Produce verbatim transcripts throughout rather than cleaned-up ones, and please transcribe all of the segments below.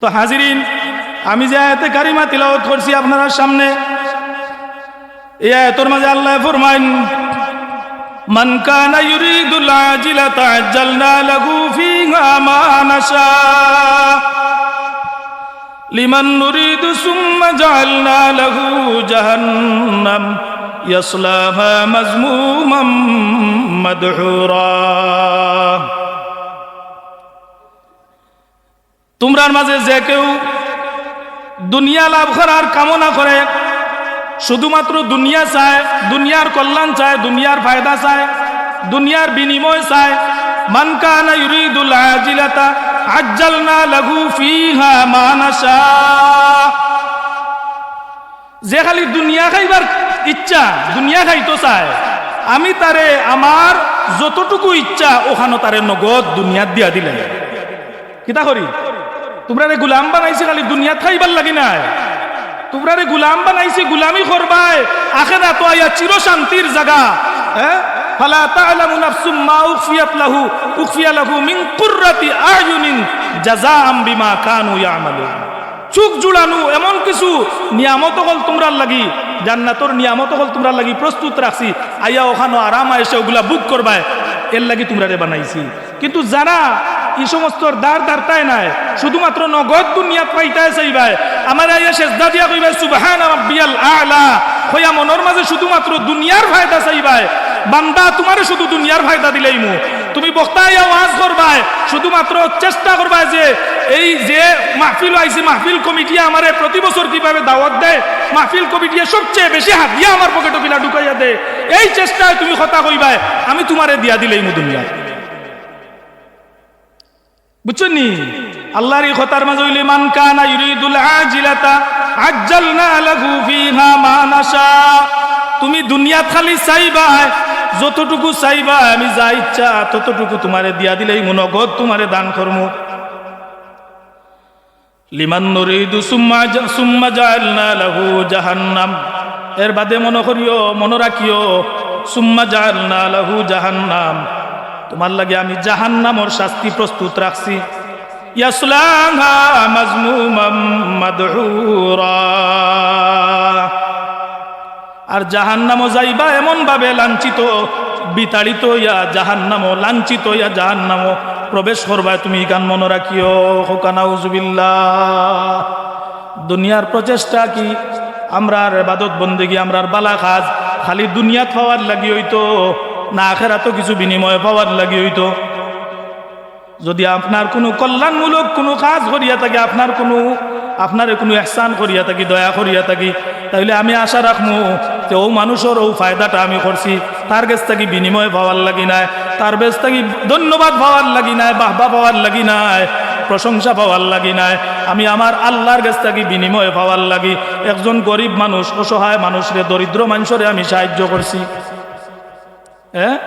তো হাজিরিন, আমি যে আয়াতে কারিমা তিলাওয়াত করছি আপনারার সামনে, এই আয়াতর মাঝে আল্লায় ফরমাইন, "মান কানা ইউরিদুল আজিলাতা আজ্জালনা লাহু ফিহা মা নাশা লিমান নুরিদু সুম্মা জাআলনা লাহু জাহান্নাম ইয়াসলাহা মাজমুমান মাদহুরা।" তোমরার মাঝে যে কেউ দুনিয়া লাভ করার কামনা করে, শুধুমাত্র দুনিয়া চায়, দুনিয়ার কল্যাণ চায়, দুনিয়ার ফায়দা চায়, দুনিয়ার বিনিময় চায়, মান কানা ইউরিদুল আজিলাতা আজ্জালনা লাহু ফিহা মা নাশা। যে খালি দুনিয়া খাইবার ইচ্ছা, দুনিয়া খাইতো চায়, আমি তারে আমার যতটুকু ইচ্ছা অখানো তারে নগদ দুনিয়াত দিয়া দিলাই। কিতা করি? তুমরারে গুলাম বানাইছি খালি দুনিয়াত খাইবার লাগি নায়। তুমরারে গুলাম বানাইছি, গুলামি করবায়, আখেরাতো আইয়া চির শান্তির জাগা। হ্যাঁ? ফালা তা'লামু নাফসুম মা উখফিয়াত লাহু, উখফিয়া লাহু মিন কুররাতি আ'য়ুনিন জাযাআম বিমা কানু ইয়া'মালুন। চোখ জুড়ানো এমন কিছু নিয়ামত অকল তুমরার লাগি, জান্নাতর নিয়ামত অকল তুমরার লাগি প্রস্তুত রাখছি, আইয়া অখানো আরাম আয়েশে অগুলা ভোগ করবায়, এর লাগি তুমরারে বানাইছি। কিন্তু যারা ই সমস্তর ধার ধারতায় নায়, শুধুমাত্র নগদ দুনিয়াত পাইতায় চাইবায়, আমারে আইয়া সেজদা দিয়া কইবায়, "সুবহানা রাব্বিয়াল আ'লা", কইয়া মনর মাঝে শুধুমাত্র দুনিয়ার ফায়দা চাইবায়, বান্দা, তুমারে শুধু দুনিয়ার ফায়দা দিলাইমু। তুমি বক্তা আইয়া ওয়াজ করবায়, শুধুমাত্র চেষ্টা করবায় যে এই যে মাহফিল আইছি, মাহফিল কমিটিয়ে আমারে প্রতি বছর কিভাবে দাওয়াত দেয়, মাহফিল কমিটিয়ে সবচেয়ে বেশি হাদিয়া আমার পকেটো কিলা ঢুকাইয়া দেয়, এই চেষ্টায় তুমি কথা কইবায়, আমি তুমারে দিয়া দিলাইমু দুনিয়া। বুঝছো নি? আল্লাহর ই কথার মাঝে অইলে, "মান কানা ইউরিদুল আজিলাতা আজ্জালনা লাহু ফিহা মা নাশা।" তুমি দুনিয়াত খালি চাইবায়, যতটুকু চাইবায়, আমি যা ইচ্ছা ততটুকু তুমারে দিয়া দিলাইমু, নগদ তুমারে দান করমু। লিমান নুরিদু সুম্মা জা-, সুম্মা জাআলনা লাহু জাহান্নাম। এর বাদে মনো করিও, মনো রাখিও, সুম্মা জাআলনা লাহু জাহান্নাম, তুমার লাগি আমি জাহান্নামর শাস্তি প্রস্তুত রাখছি। ইয়াসলাহা মাজমুমাম মাদহুরা। আর জাহান্নামো যাইবা এমন ভাবে লাঞ্ছিত, বিতাড়িত অইয়া জাহান্নামো, লাঞ্ছিত অইয়া জাহান্নামো প্রবেশ করবায়। তুমি ইখান মনো রাখিও, কউক্কা নাউজুবিল্লাহ। দুনিয়ার প্রচেষ্টা কি? আমরার ইবাদত বন্দেগি, আমরার বালা কাজ খালি দুনিয়াত পাওয়ার লাগি অইতো, না আখেরাতো কিছু বিনিময়ে পাওয়ার লাগি অইতো? যদি আপনার কুনু কল্যাণমূলক কুনু কাজ করিয়া থাকি, আপনার কুনু, আপনারে কুনু ইহসান করিয়া থাকি, দয়া করিয়া থাকি, তাইলে আমি আশা রাখমু যে অউ মানুষর অউ ফায়দাটা আমি করছি, তার গেছ থাকি বিনিময় পাওয়ার লাগি নায়, তার গেছ থাকি ধন্যবাদ পাওয়ার লাগি নায়, বাহবা পাওয়ার লাগি নায়, প্রশংসা পাওয়ার লাগি নায়, আমি আমার আল্লাহর গেছ থাকি বিনিময় পাওয়ার লাগি। একজন গরিব মানুষ, অসহায় মানুষরে, দরিদ্র মানষরে আমি সাহায্য করছি। হ্যাঁ?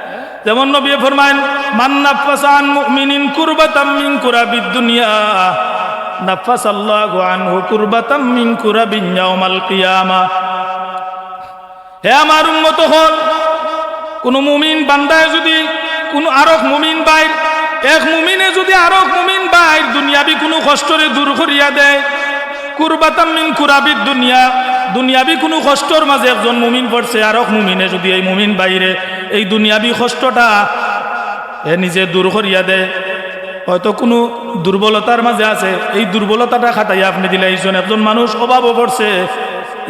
যেমন নবীয়ে ফরমাইন, "মান নাফফাসা আন মুমিনিন কুরবাতাম মিন কুরাবিদ দুনিয়া, নাফফাসাল্লাহু আনহু কুরবাতাম মিন কুরাবিন ইয়াউমাল কিয়ামা।" হে আমার উম্মত অকল, কুনু মুমিন বান্দায় যুদি কুনু আরক মুমিন ভাইর, এক মুমিনে যুদি আরক মুমিন ভাইর দুনিয়াবি কুনু কষ্টরে দূর করিয়া দেয়, কুরবাতাম মিন কুরাবিদ দুনিয়া, দুনিয়াবি কুনু কষ্টর মাঝে একজন মুমিন পড়ছে, আরক মুমিনে যুদি এই মুমিন ভাইরে এই দুনিয়াবি কষ্টটা হে নিজে দূর করিয়া দেয়, হয়তো কুনু দুর্বলতার মাঝে আছে, এই দুর্বলতাটা কাটাইয়া আপনে দিলাইছইন। একজন মানুষ অভাবো পড়ছে,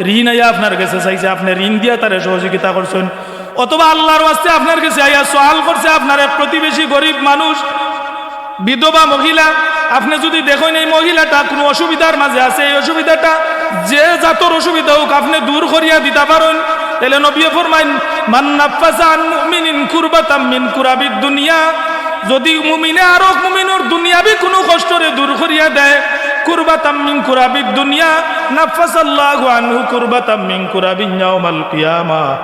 ঋণ আইয়া আপনার গেছে চাইছে, আপনে ঋণ দিয়া তারে সহযোগিতা করছইন, অথবা আল্লাহর ওয়াস্তে আপনার গেছে আইয়া সওয়াল করছে, আপনার এক প্রতিবেশী গরিব মানুষ, বিধবা মহিলা, আপনে যুদি দেখইন এই মহিলাটা কুনু অসুবিধার মাঝে আছে, এই অসুবিধাটা যে জাতর অসুবিধা অউক, আপনে দূর করিয়া দিতা পারইন, তাইলে নবীয়ে ফরমাইন, "মান নাফফাসা আন মুমিনিন কুরবাতাম মিন কুরাবিদ দুনিয়া", যুদি মুমিনে আরক মুমিনর দুনিয়াবি কুনু কষ্টরে দূর করিয়া দেয়, কুরবাতাম মিন কুরাবিদ দুনিয়া, নাফফাসাল্লাহু আনহু কুরবাতাম মিন কুরাবিন ইয়াউমাল কিয়ামা।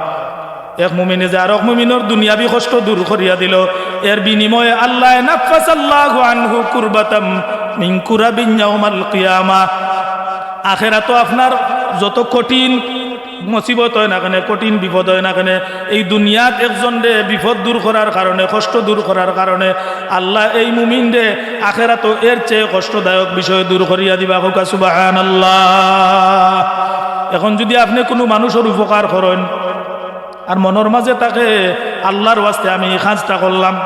এক মুমিনে যে আরক মুমিনর দুনিয়াবি কষ্ট দূর করিয়া দিলো, এর বিনিময়ে আল্লায় নাফফাসাল্লাহু আনহু কুরবাতাম মিন কুরাবিন ইয়াউমাল কিয়ামা। আখেরাতো আপনার যত কঠিন মুসিবত অয় না কেনে, কঠিন বিপদ অয় না কেনে, এই দুনিয়াত একজনরে বিপদ দূর করার কারণে, কষ্ট দূর করার কারণে আল্লায় এই মুমিনরে আখেরাতো এর চেয়ে কষ্টদায়ক বিষয় দূর করিয়া দিবা। কউক্কা সুবহানাল্লাহ। এখন যুদি আপনে কুনু মানুষর উপকার করইন আর মনর মাঝে থাকে, "আল্লার ওয়াস্তে আমি এই কাজটা করলাম।"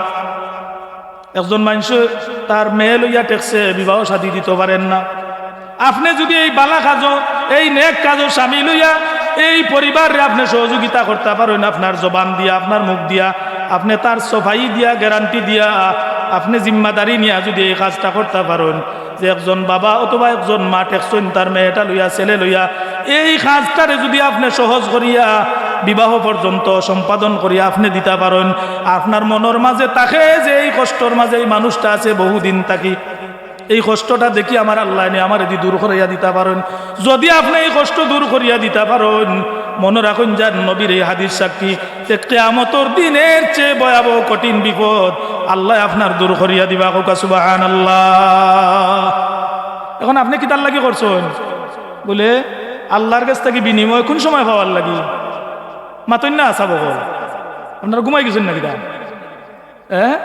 একজন মানষে তার মেয়ে লইয়া ঠেকছে, বিবাহ শাদী দিতো পারের না। আপনে যুদি এই বালা কাজো, এই নেক কাজো শামিল অইয়া এই পরিবাররে আপনে সহযোগিতা করতা পারইন, আপনার জবান দিয়া, আপনার মুখ দিয়া, আপনে তার সফাই দিয়া, গ্যারান্টি দিয়া, আপনে জিম্মাদারি নিয়া যুদি এই কাজটা করতা পারইন, যে একজন বাবা অথবা একজন মা ঠেকছইন তার মেয়েটা লইয়া, ছেলে লইয়া, এই কাজটারে যুদি আপনে সহজ করিয়া বিবাহ পর্যন্ত সম্পাদন করিয়া আপনে দিতা পারইন, আপনার মনর মাঝে থাকে যে এই কষ্টর মাঝে এই মানুষটা আছে বহুদিন থাকি, এই কষ্টটা দেখি আমার আল্লায় নি আমারে দি দূর করিয়া দিতা পারইন। যুদি আপনে এই কষ্ট দূর করিয়া দিতা পারইন, মনো রাখইন যান নবীর এই হাদিস সাক্ষী, যে কিয়ামতর দিন এর চেয়ে ভয়াবহ কঠিন বিপদ আল্লায় আপনার দূর করিয়া দিবা। কউক্কা সুবহানাল্লাহ। এখন আপনে কিতার লাগি করছইন? বুলে, আল্লার গেছ থাকি বিনিময় কুন সময় পাওয়ার লাগি? মাতইন না, আচ্ছা বকল, আপনারা ঘুমাই গেছইন না কিতা? এ?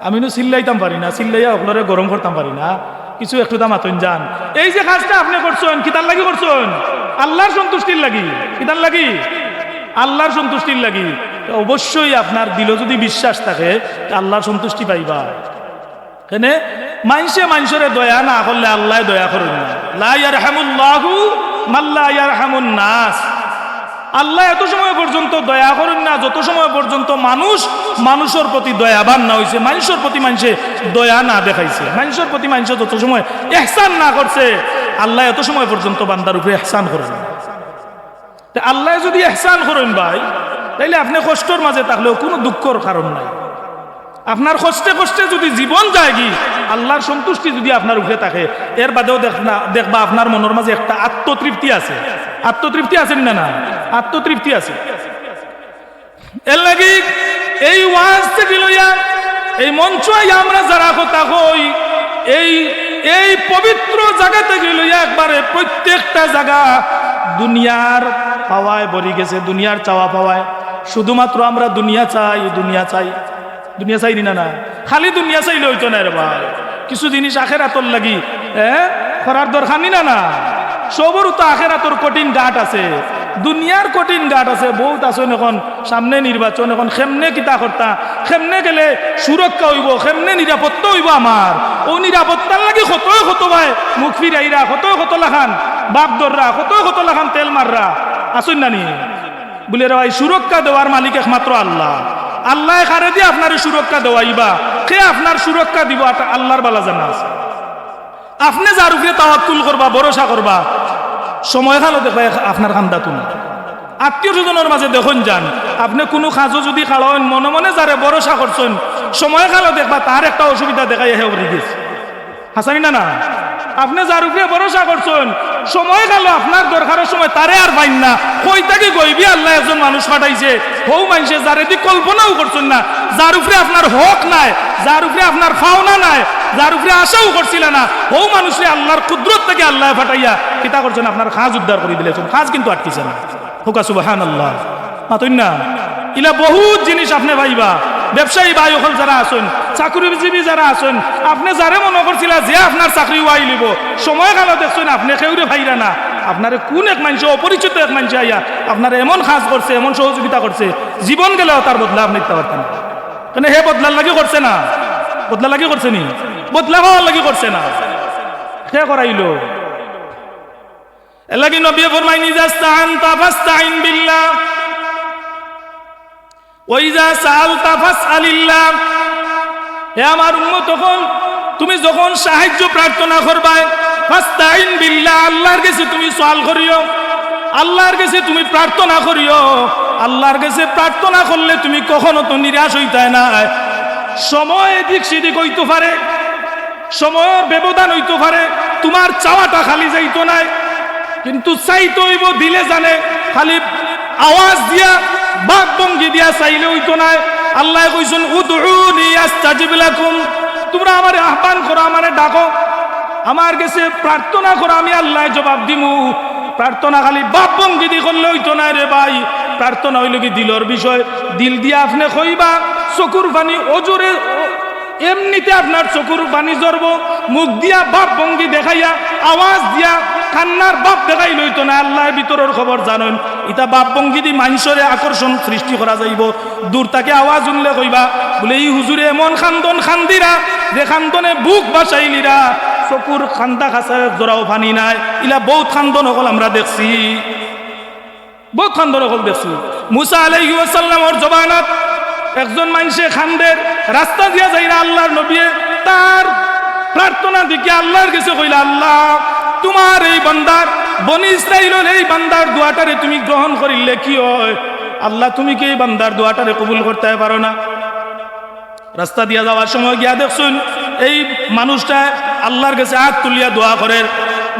আমি নু চিল্লাইতাম পারি না, চিল্লাইয়া অকলরে গরম করতাম পারি না, কিছু একটুতা মাতইন যান। এই যে কাজটা আপনে করছইন, কিতার লাগি করছইন? আল্লার সন্তুষ্টির লাগি। কিতার লাগি? আল্লার সন্তুষ্টির লাগি। অবশ্যই আপনার দিলো যুদি বিশ্বাস থাকে, তে আল্লার সন্তুষ্টি পাইবা। কেনে? মানষে মানষরে দয়া না করলে আল্লায় দয়া করইন না। লা ইয়ারহামুল্লাহু মান লা ইয়ারহামুন নাস। আল্লায় এত সময় পর্যন্ত দয়া করইন না, যত সময় পর্যন্ত মানুষ মানষর প্রতি দয়াবান না অইছে, মানষর প্রতি মানষে দয়া না দেখাইছে, মানষর প্রতি মানষে যত সময় এহসান না করছে, আল্লায় এত সময় পর্যন্ত বান্দার উপরে এহসান করইন না। তে আল্লায় যুদি এহসান করইন ভাই, তাইলে আপনে কষ্টর মাঝে থাকলেও কুনু দুঃখর কারণ নাই। আপনার কষ্টে কষ্টে যুদি জীবন যায়গি, আল্লার সন্তুষ্টি যুদি আপনার উপরে থাকে, এর বাদেও দেখ না, দেখবা আপনার মনর মাঝে একটা আত্মতৃপ্তি আছে। আত্মতৃপ্তি আছে নি না? না, আত্মতৃপ্তি আছে। এর লাগি এই ওয়াজ থাকি লইয়া, এই মঞ্চ আইয়া আমরা যারা কথা কই, এই, এই পবিত্র জাগা থাকি লইয়া একবারে প্রত্যেকটা জাগা দুনিয়ার পাওয়ায় ভরি গেছে, দুনিয়ার চাওয়া পাওয়ায়। শুধুমাত্র আমরা দুনিয়া চাই, দুনিয়া চাই, দুনিয়া চাই নি না? না, খালি দুনিয়া চাইলে অইতো নায় রে ভাই। কিছু জিনিস আখেরাতর লাগি, এ, করার দরকার নি না? না, সবরউ তো আখেরাতর কঠিন ঘাট আছে, দুনিয়ার কঠিন ঘাট আছে, বউত আছইন। এখন সামনে নির্বাচন, এখন কেমনে কিতা করতা, কেমনে গেলে সুরক্ষা অইবো, কেমনে নিরাপত্তা অইবো আমার, অউ নিরাপত্তার লাগি কতয় কত ভাই মুখ ফিরাইরা, কতয় কত লাখান বাপ ধররা, কতয় কত লাখান তেল মাররা, আছইন না নি? বুলে, রে ভাই, সুরক্ষা দেওয়ার মালিক একমাত্র আল্লাহ। আল্লায় কারে দি আপনারে সুরক্ষা দেওয়াইবা, কে আপনার সুরক্ষা দিবো, এটা আল্লার বালা জানা আছে। আপনে যার উপরে তাওয়াক্কুল করবা, ভরসা করবা, সময়কালো দেখবা এক-, আপনার কান্দাত নাই। আত্মীয় স্বজনর মাঝে দেখইন যান, আপনে কুনু কাজো যুদি খাড়া অইন, মনে মনে যারে ভরসা করছইন, সময়কালো দেখবা তার একটা অসুবিধা দেখাইয়া হে উড়ি গেছে। হাছা নি না? না, আপনে যার উপরে ভরসা করছইন, সময়কালো আপনার দরকারর সময় তারে আর পাইন না। কই থাকি গইবি আল্লায় একজন মানুষ পাঠাইছে, হউ মানষে যারে দি কল্পনাও করছইন না, যার উপরে আপনার হক নাই, যার উপরে আপনার পাওনা নাই, যার উপরে আশাও করছিলা না, হউ মানুষরে আল্লার কুদরত থাকি আল্লায় পাঠাইয়া কিতা করছইন, আপনার কাজ উদ্ধার করি দিলাইছইন, কাজ কিন্তু আটকিছে না। কউক্কা সুবহানাল্লাহ। মাতইন না? ইলা বউত জিনিস আপনে পাইবা। ব্যবসায়ী ভাই অকল যারা আছইন, চাকরিজীবী যারা আছইন, আপনে যারে মনো করছিলা যে আপনার চাকরি ওয়াইলিবো, সময়কালো দেখছইন আপনে কেউরে পাইরা না, আপনারে কুন এক মানষে, অপরিচিত এক মানষে আইয়া আপনারে এমন কাজ করছে, এমন সহযোগিতা করছে, জীবন গেলেও তার বদলা আপনে দিতা পারতা না। কেনে হে বদলার লাগি করছে না, বদলার লাগি করছে নি, বদলা পাওয়ার লাগি করছে না, হে করাইলো। এর লাগি নবীয়ে ফরমাইন, "ইজা ইস্তাআনতা ফাস্তাইন বিল্লাহ, ওয়া ইজা সাআলতা ফাসআলিল্লাহ।" হে আমার উম্মত অকল, তুমি যখন সাহায্য প্রার্থনা করবায়, ফাস্তাইন বিল্লাহ, আল্লার গেছে তুমি সওয়াল করিও, আল্লার গেছে তুমি প্রার্থনা করিও। আল্লার গেছে প্রার্থনা করলে তুমি কখনো তো নিরাশ অইতায় নায়। সময় এদিক সেদিক অইতো পারে, সময়র ব্যবধান অইতো পারে, তুমার চাওয়াটা খালি যাইতো নায়, কিন্তু চাইতে অইবো দিলে জানে, খালি আওয়াজ দিয়া, বাক ভঙ্গি দিয়া চাইলে অইতো নায়। আল্লায় কইছইন, "উদউনি আস্তাজিব লাকুম", তুমরা আমারে আহ্বান করো, আমারে ডাকো, আমার গেছে প্রার্থনা করো, আমি আল্লায় জবাব দিমু। প্রার্থনা খালি ভাব ভঙ্গিদি করলে অইতো নায় রে ভাই। প্রার্থনা অইলো কি দিলর বিষয়। দিল দিয়া আপনে কইবা, চকুর পানি অজরে, এমনিতে আপনার চকুর পানি ঝরবো, মুখ দিয়া ভাব ভঙ্গি দেখাইয়া, আওয়াজ দিয়া, কান্নার ভাব দেখাইলে অইতো নায়। আল্লায় ভিতরর খবর জানইন। ইতা ভাব ভঙ্গিদি মানষরে আকর্ষণ সৃষ্টি করা যাইবো। দূর থাকি আওয়াজ হুনলে কইবা, বুলে, "ই হুজুরে এমন কান্দন কান্দিরা, যে কান্দনে বুক ভাসাইলিরা, চকুর কান্দা কাছার এক জরাও পানি নাই।" ইলা বউত কান্দন অকল আমরা দেখছি, বউত কান্দন অকল দেখছি। মুসা আলাইহিস সালামর জমানাত একজন মানষে কান্দের, রাস্তা দিয়া যাইরা আল্লার নবিয়ে তার প্রার্থনা দেখিয়া আল্লার গেছে কইলা, "আল্লা, তুমার এই বান্দার, বনি ইসরাইলর এই বান্দার দোয়াটারে তুমি গ্রহণ করিলে কি অয়? আল্লা, তুমি কি এই বান্দার দোয়াটারে কবুল করতায় পারো না?" রাস্তা দিয়া যাওয়ার সময় গিয়া দেখছইন, এই মানুষটায় আল্লার গেছে আত তুলিয়া দোয়া করের।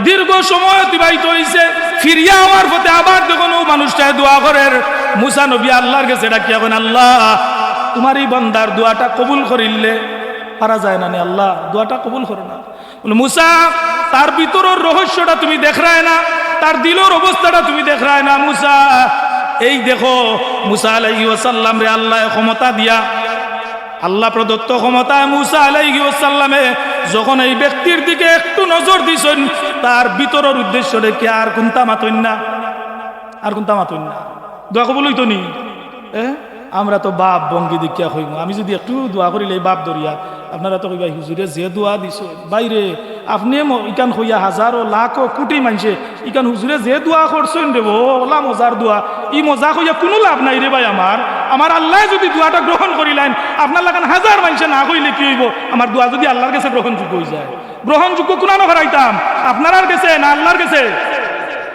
দীর্ঘ সময় অতিবাহিত অইছে, ফিরিয়া আওয়ার পথে আবার দেখইন অউ মানুষটায় দোয়া করের। মুসা নবী আল্লার গেছে ডাকিয়া কইন, "আল্লা, তুমার ই বান্দার দোয়াটা কবুল করিলে পারা যায় না নি আল্লা, দোয়াটা কবুল করো না।" বুলে, "মুসা, তার ভিতরর রহস্যটা তুমি দেখরায় না, তার দিলর অবস্থাটা তুমি দেখরায় না মুসা। এই দেখো, মুসা আলাইহিস সালামরে আল্লায় ক্ষমতা দিয়া, আল্লা প্রদত্ত ক্ষমতায় মুসা আলাইহিস সালামে যখন এই ব্যক্তির দিকে একটু নজর দিছইন, তার ভিতরর উদ্দেশ্য দেখি আর কুন্তা মাতইন না, আর কুন্তা মাতইন না। দোয়া কবুল অইতো নি?" এ? আমরা তো ভাব ভঙ্গি দেখিয়া কইমু। আমি যুদি একটু দোয়া করিলে এই ভাব ধরিয়া, আপনারা তো কইবা, "হুজুরে যে দোয়া দিছইন।" ভাইরে, আপনে ম-, ইখান কইয়া হাজারো, লাখো, কুটি মানষে, ইখান হুজুরে যে দোয়া করছইন রে বো, অলা মজার দোয়া। ই মজা কইয়া কুনু লাভ নাই রে ভাই আমার। আমার আল্লায় যুদি দোয়াটা গ্রহণ করিলাইন, আপনার লাখান হাজার মানষে না কইলে কি অইবো? আমার দোয়া যুদি আল্লার গেছে গ্রহণযোগ্য অইযায়, গ্রহণযোগ্য কুনানো করাইতাম? আপনারার গেছে না আল্লার গেছে?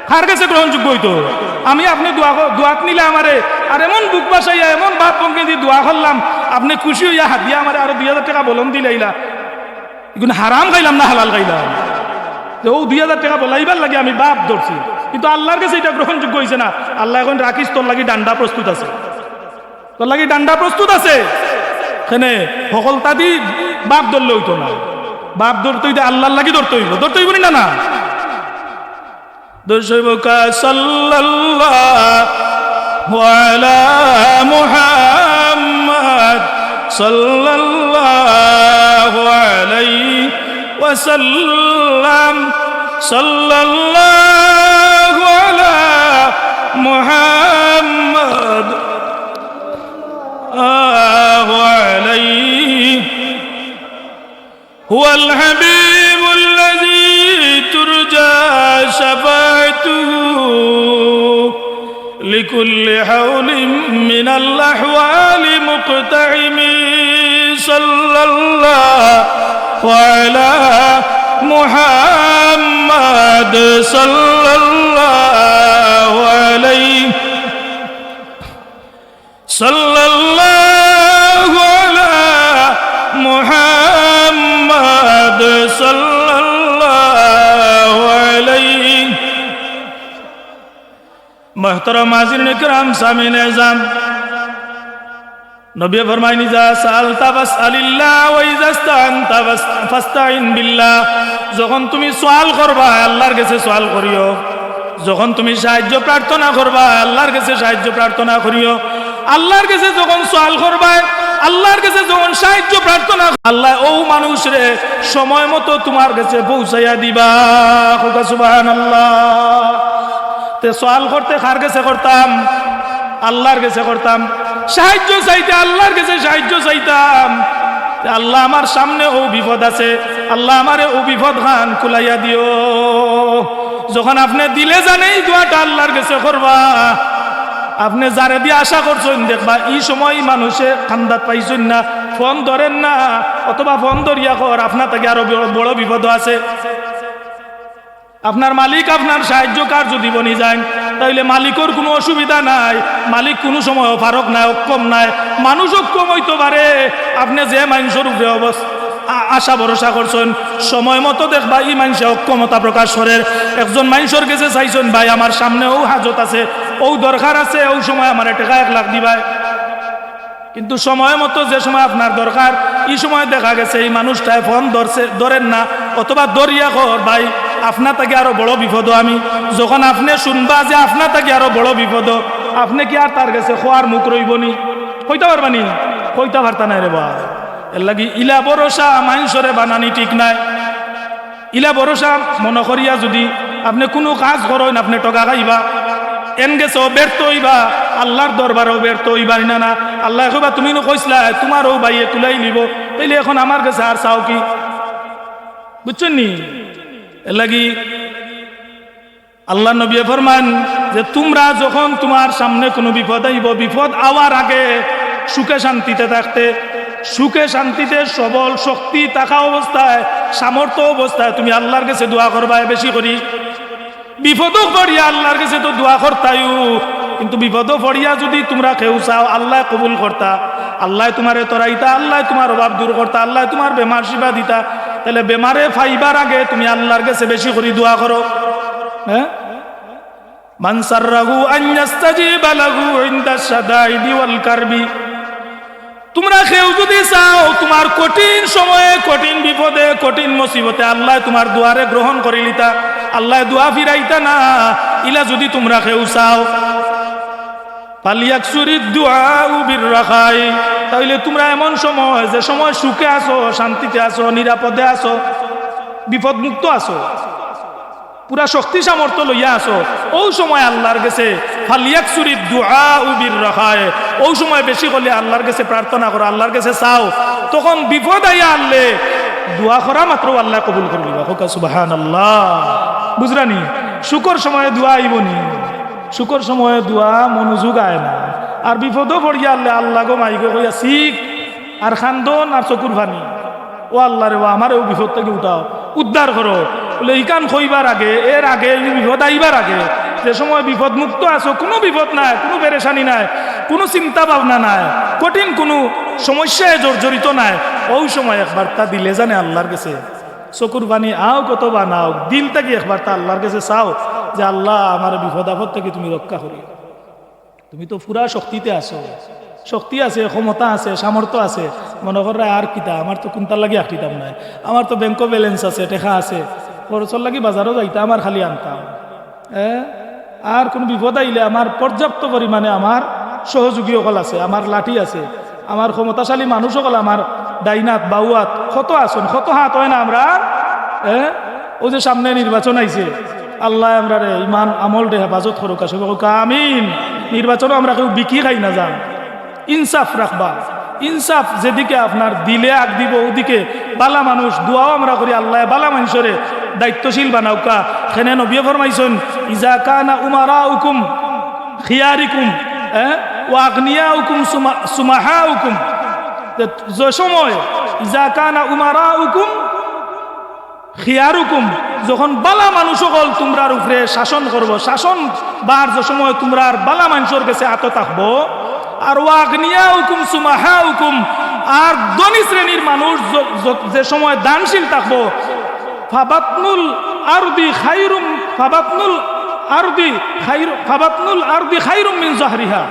কার গেছে গ্রহণযোগ্য অইতো? আমি আপনে দোয়া ক-, দোয়াত নিলে আমারে আর এমন বুক ভাসাইয়া, এমন ভাব ভঙ্গিদি দোয়া করলাম, আপনে খুশি অইয়া হাদিয়া আমারে আরো দুই হাজার টেকা বলন দিলাইলা। ইগুন হারাম খাইলাম না হালাল খাইলাম? যে অউ দুই হাজার টেকা বলাইবার লাগি আমি ভাব ধরছি, কিন্তু আল্লার গেছে ইটা গ্রহণযোগ্য অইছে না। আল্লায় কইন, "রাখিস, তোর লাগি ডান্ডা প্রস্তুত আছে।" তোর লাগি ডান্ডা প্রস্তুত আছে। কেনে হকলতাদি ভাব ধরলে অইতো না, ভাব ধরতে অইতে আল্লার লাগি ধরতে অইবো, ধরতে অইবো নি না? না, ধরতে অইবো কা সাল্লাল্লাহু আলা মুহাম্মাদ সাল্লাল্লাহু আলাইহি ওয়াসাল্লাম, সাল্লাল্লাহু আলা মুহাম্মাদ الله عليه هو الحبيب الذي ترجى شفاعته لكل حول من الأحوال مقتحم. صلى الله على محمد صلى الله عليه صلى الله على محمد صلى الله عليه. محترم حاضرین کرام، سامعین اعظم، নবী ফরমাইন, "إذا سألت فاسأل الله وإذا استعنت فاستعن بالله।" যখন তুমি সওয়াল করবায়, আল্লার গেছে সওয়াল করিও। যখন তুমি সাহায্য প্রার্থনা করবায়, আল্লার গেছে সাহায্য প্রার্থনা করিও। আল্লার গেছে যখন সওয়াল করবায়, আল্লার গেছে যখন সাহায্য প্রার্থনা, আল্লায় অউ মানুষরে সময় মতো তুমার গেছে পৌঁছাইয়া দিবা। কউক্কা সুবহানাল্লাহ। তে সওয়াল করতে কার গেছে করতাম? আল্লার গেছে করতাম। সাহায্য চাইতে আল্লার গেছে সাহায্য চাইতাম। তে আল্লা, আমার সামনে অউ বিপদ আছে, আল্লা, আমারে অউ বিপদ খান খুলাইয়া দিও। যখন আপনে দিলে জানে ই দোয়াটা আল্লার গেছে করবা, আপনে যারেদি আশা করছইন দেখবা, ই সময় ই মানুষে কান্দাত পাইছইন না, ফোন ধরের না, অথবা ফোন ধরিয়া কর, আপনার থাকি আরো বড়, বড় বিপদো আছে। আপনার মালিক আপনার সাহায্য কার যুদি বনি যাইন, তাইলে মালিকর কুনু অসুবিধা নাই। মালিক কুনু সময় অপারগ নায়, অক্ষম নায়। মানুষ অক্ষম অইতো পারে, আপনে যে মানষর উপরে অবস-, আ-, আশা ভরসা করছইন, সময় মতো দেখবা ই মানষে অক্ষমতা প্রকাশ করের। একজন মানষর গেছে চাইছইন, "ভাই, আমার সামনে অউ হাজত আছে, অউ দরকার আছে, অউ সময় আমারে টেকা এক লাখ দিবায়।" কিন্তু সময় মতো যে সময় আপনার দরকার, ই সময় দেখা গেছে ই মানুষটায় ফোন ধরছে, ধরের না, অথবা ধরিয়া কর, "ভাই, আপনা থাকি আরো বড় বিপদো আমি। যখন আপনে শুনবা যে আপনা থাকি আরো বড় বিপদো, আপনে কি আর তার গেছে কওয়ার মুখ রইবো নি? কইতা পারবা নি? কইতা পারতা নায় রে বা। এরলাগি ইলা ভরসা মানষরে বানানি ঠিক নায়। ইলা ভরসা মনো করিয়া যুদি আপনে কুনু কাজ করইন, আপনে ঠগা খাইবা, এন গেছেও ব্যর্থ অইবা, আল্লার দরবারেও ব্যর্থ অইবা, নি না? আল্লায় কইবা, "তুমি নু কইছলায় তুমার অউ ভাইয়ে তুলাই নিবো, তাইলে অখন আমার গেছে আর চাও কি?" বুঝছইন নি? এরলাগি আল্লার নবীয়ে ফরমান যে, তুমরা যখন তুমার সামনে কুনু বিপদ আইবো, বিপদ আওয়ার আগে সুখে শান্তিতে থাকতে, সুখে শান্তিতে সবল শক্তি থাকা অবস্থায়, সামর্থ্য অবস্থায় তুমি আল্লার গেছে দোয়া করবায় বেশি করি। বিপদো পড়িয়া আল্লার গেছে তো দোয়া করতায়উ, কিন্তু বিপদো পড়িয়া যুদি তুমরা কেউ চাও আল্লায় কবুল করতা, আল্লায় তুমারে তরাইতা, আল্লায় তুমার অভাব দূর করতা, আল্লায় তুমার বেমার শিফা দিতা, তাইলে বেমারে পাইবার আগে তুমি আল্লার গেছে বেশি করি দোয়া করো। হ্যাঁ, মান সাররাহু আন ইয়াস্তাজিবা লাহু ইনদাশ শাদাইদি ওয়াল কারবি। তুমরা কেউ যুদি চাও তুমার কঠিন সময়ে, কঠিন বিপদে, কঠিন মুসিবতে আল্লায় তুমার দোয়ারে গ্রহণ করিলিতা, আল্লায় দোয়া ফিরাইতা না, ইলা যুদি তুমরা কেউ চাও, ফালিয়াকসুরিদ দুআউ বির রাখাই, তাইলে তুমরা এমন সময়, যে সময় সুখে আছো, শান্তিতে আছো, নিরাপদে আছো, বিপদমুক্ত আছো, পুরা শক্তি সামর্থ্য লইয়া আছো, অউ সময় আল্লার গেছে ফালিয়াকসুরিদ দুআউ বির রাখাই, অউ সময় বেশি করি আল্লার গেছে প্রার্থনা করো, আল্লার গেছে চাও, তখন বিপদ আইয়া আইলে দোয়া করা মাত্র আল্লায় কবুল করিলিবা। কউক্কা সুবহানাল্লাহ। বুঝরানি? সুখর সময়ে দোয়া আইবো নি? সুখর সময়ে দোয়া মনোযোগ আয় না। আর বিপদো পড়িয়া আইলে আল্লা গো মাই গো কইয়া চিক আর কান্দন আর চকুর পানি। ও আল্লা রে, ও আমারে অউ বিপদ থাকি উঠাও, উদ্ধার করো। বুলে, ইখান কইবার আগে, এর আগে, ই বিপদ আইবার আগে, যে সময় বিপদ মুক্ত আছো, কুনু বিপদ নাই, কুনু পেরেশানি নাই, কুনু চিন্তা ভাবনা নাই, কঠিন কুনু সমস্যায় জর্জরিত নাই, অউ সময় একবারতা দিলে জানে আল্লার গেছে চকুর পানি আউক অথবা না আউক, দিল থাকি একবারতা আল্লার গেছে চাও যে, "আল্লা, আমারে বিপদ আপদ থাকি তুমি রক্ষা করিও।" তুমি তো পুরা শক্তিতে আছো, শক্তি আছে, ক্ষমতা আছে, সামর্থ্য আছে। মনো কররায়, আর কিতা, আমার তো কুনতার লাগি আটিতাম নায়, আমার তো ব্যাংকো balance আছে, টেকা আছে, খরচর লাগি বাজারো যাইতাম আর খালি আনতাম। এ? আর কুনু বিপদ আইলে আমার পর্যাপ্ত পরিমাণে আমার সহযোগী অকল আছে, আমার লাঠি আছে, আমার ক্ষমতাশালী মানুষ অকল আমার ডাইনাত, বাউয়াত, কত আছইন, কত হাত অয় না আমরার। এ? অউ যে সামনে নির্বাচন আইছে, আল্লায় আমরারে ইমান আমলরে হেফাজত করউক্কা, সবে কউক্কা আমিন। নির্বাচনো আমরা কেউ বিকি খাই না যান, ইনসাফ রাখবা। ইনসাফ যেদিকে আপনার দিলে আগ দিবো, অউদিকে বালা মানুষ, দোয়াও আমরা করি আল্লায় বালা মানষরে দায়িত্বশীল বানাউক্কা। কেনে নবীয়ে ফরমাইছইন, "ইজা কানা উমারাউকুম খিয়ারিকুম, এ, ওয়া আগনিয়াউকুম সুমা-, সুমাহাউকুম।" যে, যে সময়, "ইজা কানা উমারাউকুম খিয়ারুকুম", যখন বালা মানুষ অকল তুমরার উপরে শাসন করবো, শাসন বার যে সময় তুমরার বালা মানষর গেছে আতো থাকবো, আর ওয়া আগনিয়াউকুম সুমাহাউকুম, আর ধনী শ্রেণীর মানুষ য-, য-, যে সময় দানশীল থাকবো, ফাবাতনুল আরদি খাইরুম, ফাবাতনুল আরদি খাইরু-, ফাবাতনুল আরদি খাইরুম মিন জাহরিহা।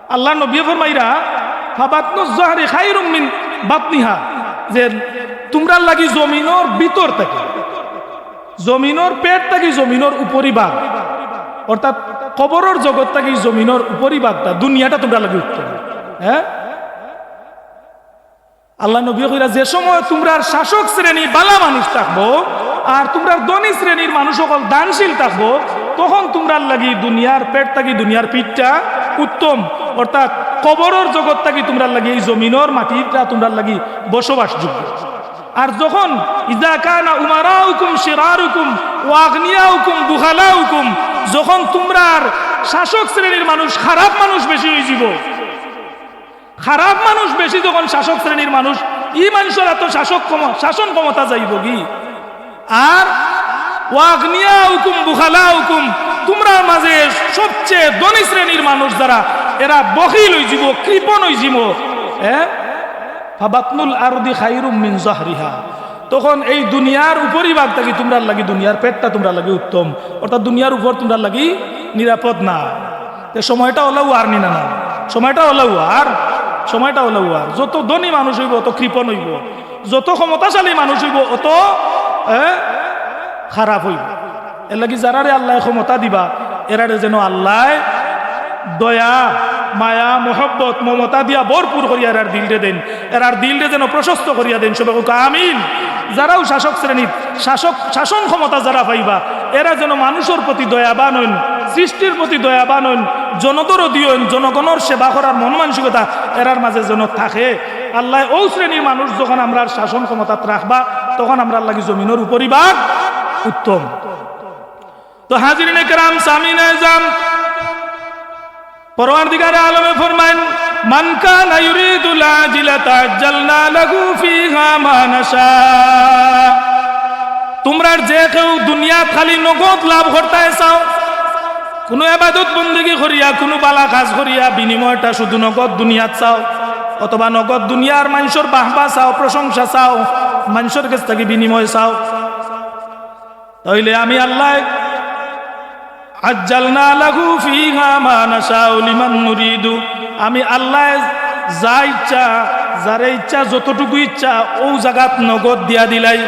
আল্লার নবীয়ে ফরমাইরা, "ফাবাতনুজ জাহরি খাইরুম মিন বাতনিহা", যে তুমরার লাগি জমিনর ভিতর থাকি, জমিনর পেট থাকি জমিনর উপরি ভাগ, অর্থাৎ কবরর জগৎ থাকি জমিনর উপরি ভাগটা, দুনিয়াটা তুমরার লাগি উত্তম। হ্যাঁ? আল্লার নবীয়ে কইরা, যে সময় তুমরার শাসক শ্রেণী বালা মানুষ থাকবো, আর তুমরার ধনী শ্রেণীর মানুষ অকল দানশীল থাকবো, তখন তুমরার লাগি দুনিয়ার পেট থাকি দুনিয়ার পিঠটা উত্তম, অর্থাৎ কবরর জগৎ থাকি তুমরার লাগি এই জমিনর মাটিটা তুমরার লাগি বসবাসযোগ্য। আর যখন, "ইজা কানা উমারাউকুম শিরারুকুম ওয়া আগনিয়াউকুম বুখালাউকুম", যখন তুমরার শাসক শ্রেণীর মানুষ খারাপ মানুষ বেশি অইযিবো, খারাপ মানুষ বেশি যখন শাসক শ্রেণীর মানুষ, ই মানষর আতো শাসক ক্ষম-, শাসন ক্ষমতা যাইবোগি। আর ওয়া আগনিয়াউকুম বুখালাউকুম, তুমরার মাঝে সবচেয়ে ধনী শ্রেণীর মানুষ যারা, এরা বখিল অইযিবো, কৃপণ অইযিবো। এ? ফাবাতনুল আরদি খাইরুম মিন জাহরিহা। তখন এই দুনিয়ার উপরি ভাগ থাকি তুমরার লাগি, দুনিয়ার পেটটা তুমরার লাগি উত্তম, অর্থাৎ দুনিয়ার উপর তুমরার লাগি নিরাপদ না। তে সময়টা অলাউ আর নি না, না? সময়টা অলাউ আর, সময়টা অলাউ আর। যত ধনী মানুষ অইবো, অত কৃপণ অইবো। যত ক্ষমতাশালী মানুষ অইবো, অত, এ, খারাপ অইবো। এরলাগি যারারে আল্লায় ক্ষমতা দিবা, এরারে যেন আল্লায় দয়া, মায়া, মহব্বত, মমতা দিয়া ভরপুর করিয়া এরার দিলরে দেইন, এরার দিলরে যেন প্রশস্ত করিয়া দেইন। সবে কউক্কা আমিন। যারাও শাসক শ্রেণীত, শাসক, শাসন ক্ষমতা যারা পাইবা, এরা যেন মানুষর প্রতি দয়াবান অইন, সৃষ্টির প্রতি দয়াবান অইন, জনদরদি অইন, জনগণর সেবা করার মন মানসিকতা এরার মাঝে যেন থাকে। আল্লায় অউ শ্রেণীর মানুষ যখন আমরার শাসন ক্ষমতাত রাখবা, তখন আমরার লাগি জমিনর উপরিভাগ উত্তম। তো হাজিরিনে কেরাম, সামিনা এজাম, পরওয়ারদিগারে আলমে ফরমাইন, "মান কানা ইউরিদুল আজিলাতা আজ্জালনা লাহু ফিহা মা নাশা।" তুমরার যে কেউ দুনিয়াত খালি নগদ লাভ করতায় চাও, কুনু ইবাদত বন্দেগি করিয়া, কুনু বালা কাজ করিয়া বিনিময়টা শুধু নগদ দুনিয়াত চাও, অথবা নগদ দুনিয়ার মানষর বাহবা চাও, প্রশংসা চাও, মানষর গেছ থাকি বিনিময় চাও, তাইলে আমি আল্লায় আজ্জালনা লাহু ফিহা মা নাশাউ লিমান নুরিদু, আমি আল্লায় যা ইচ্ছা, যারে ইচ্ছা, যতটুকু ইচ্ছা, অউ জাগাত নগদ দিয়া দিলাই।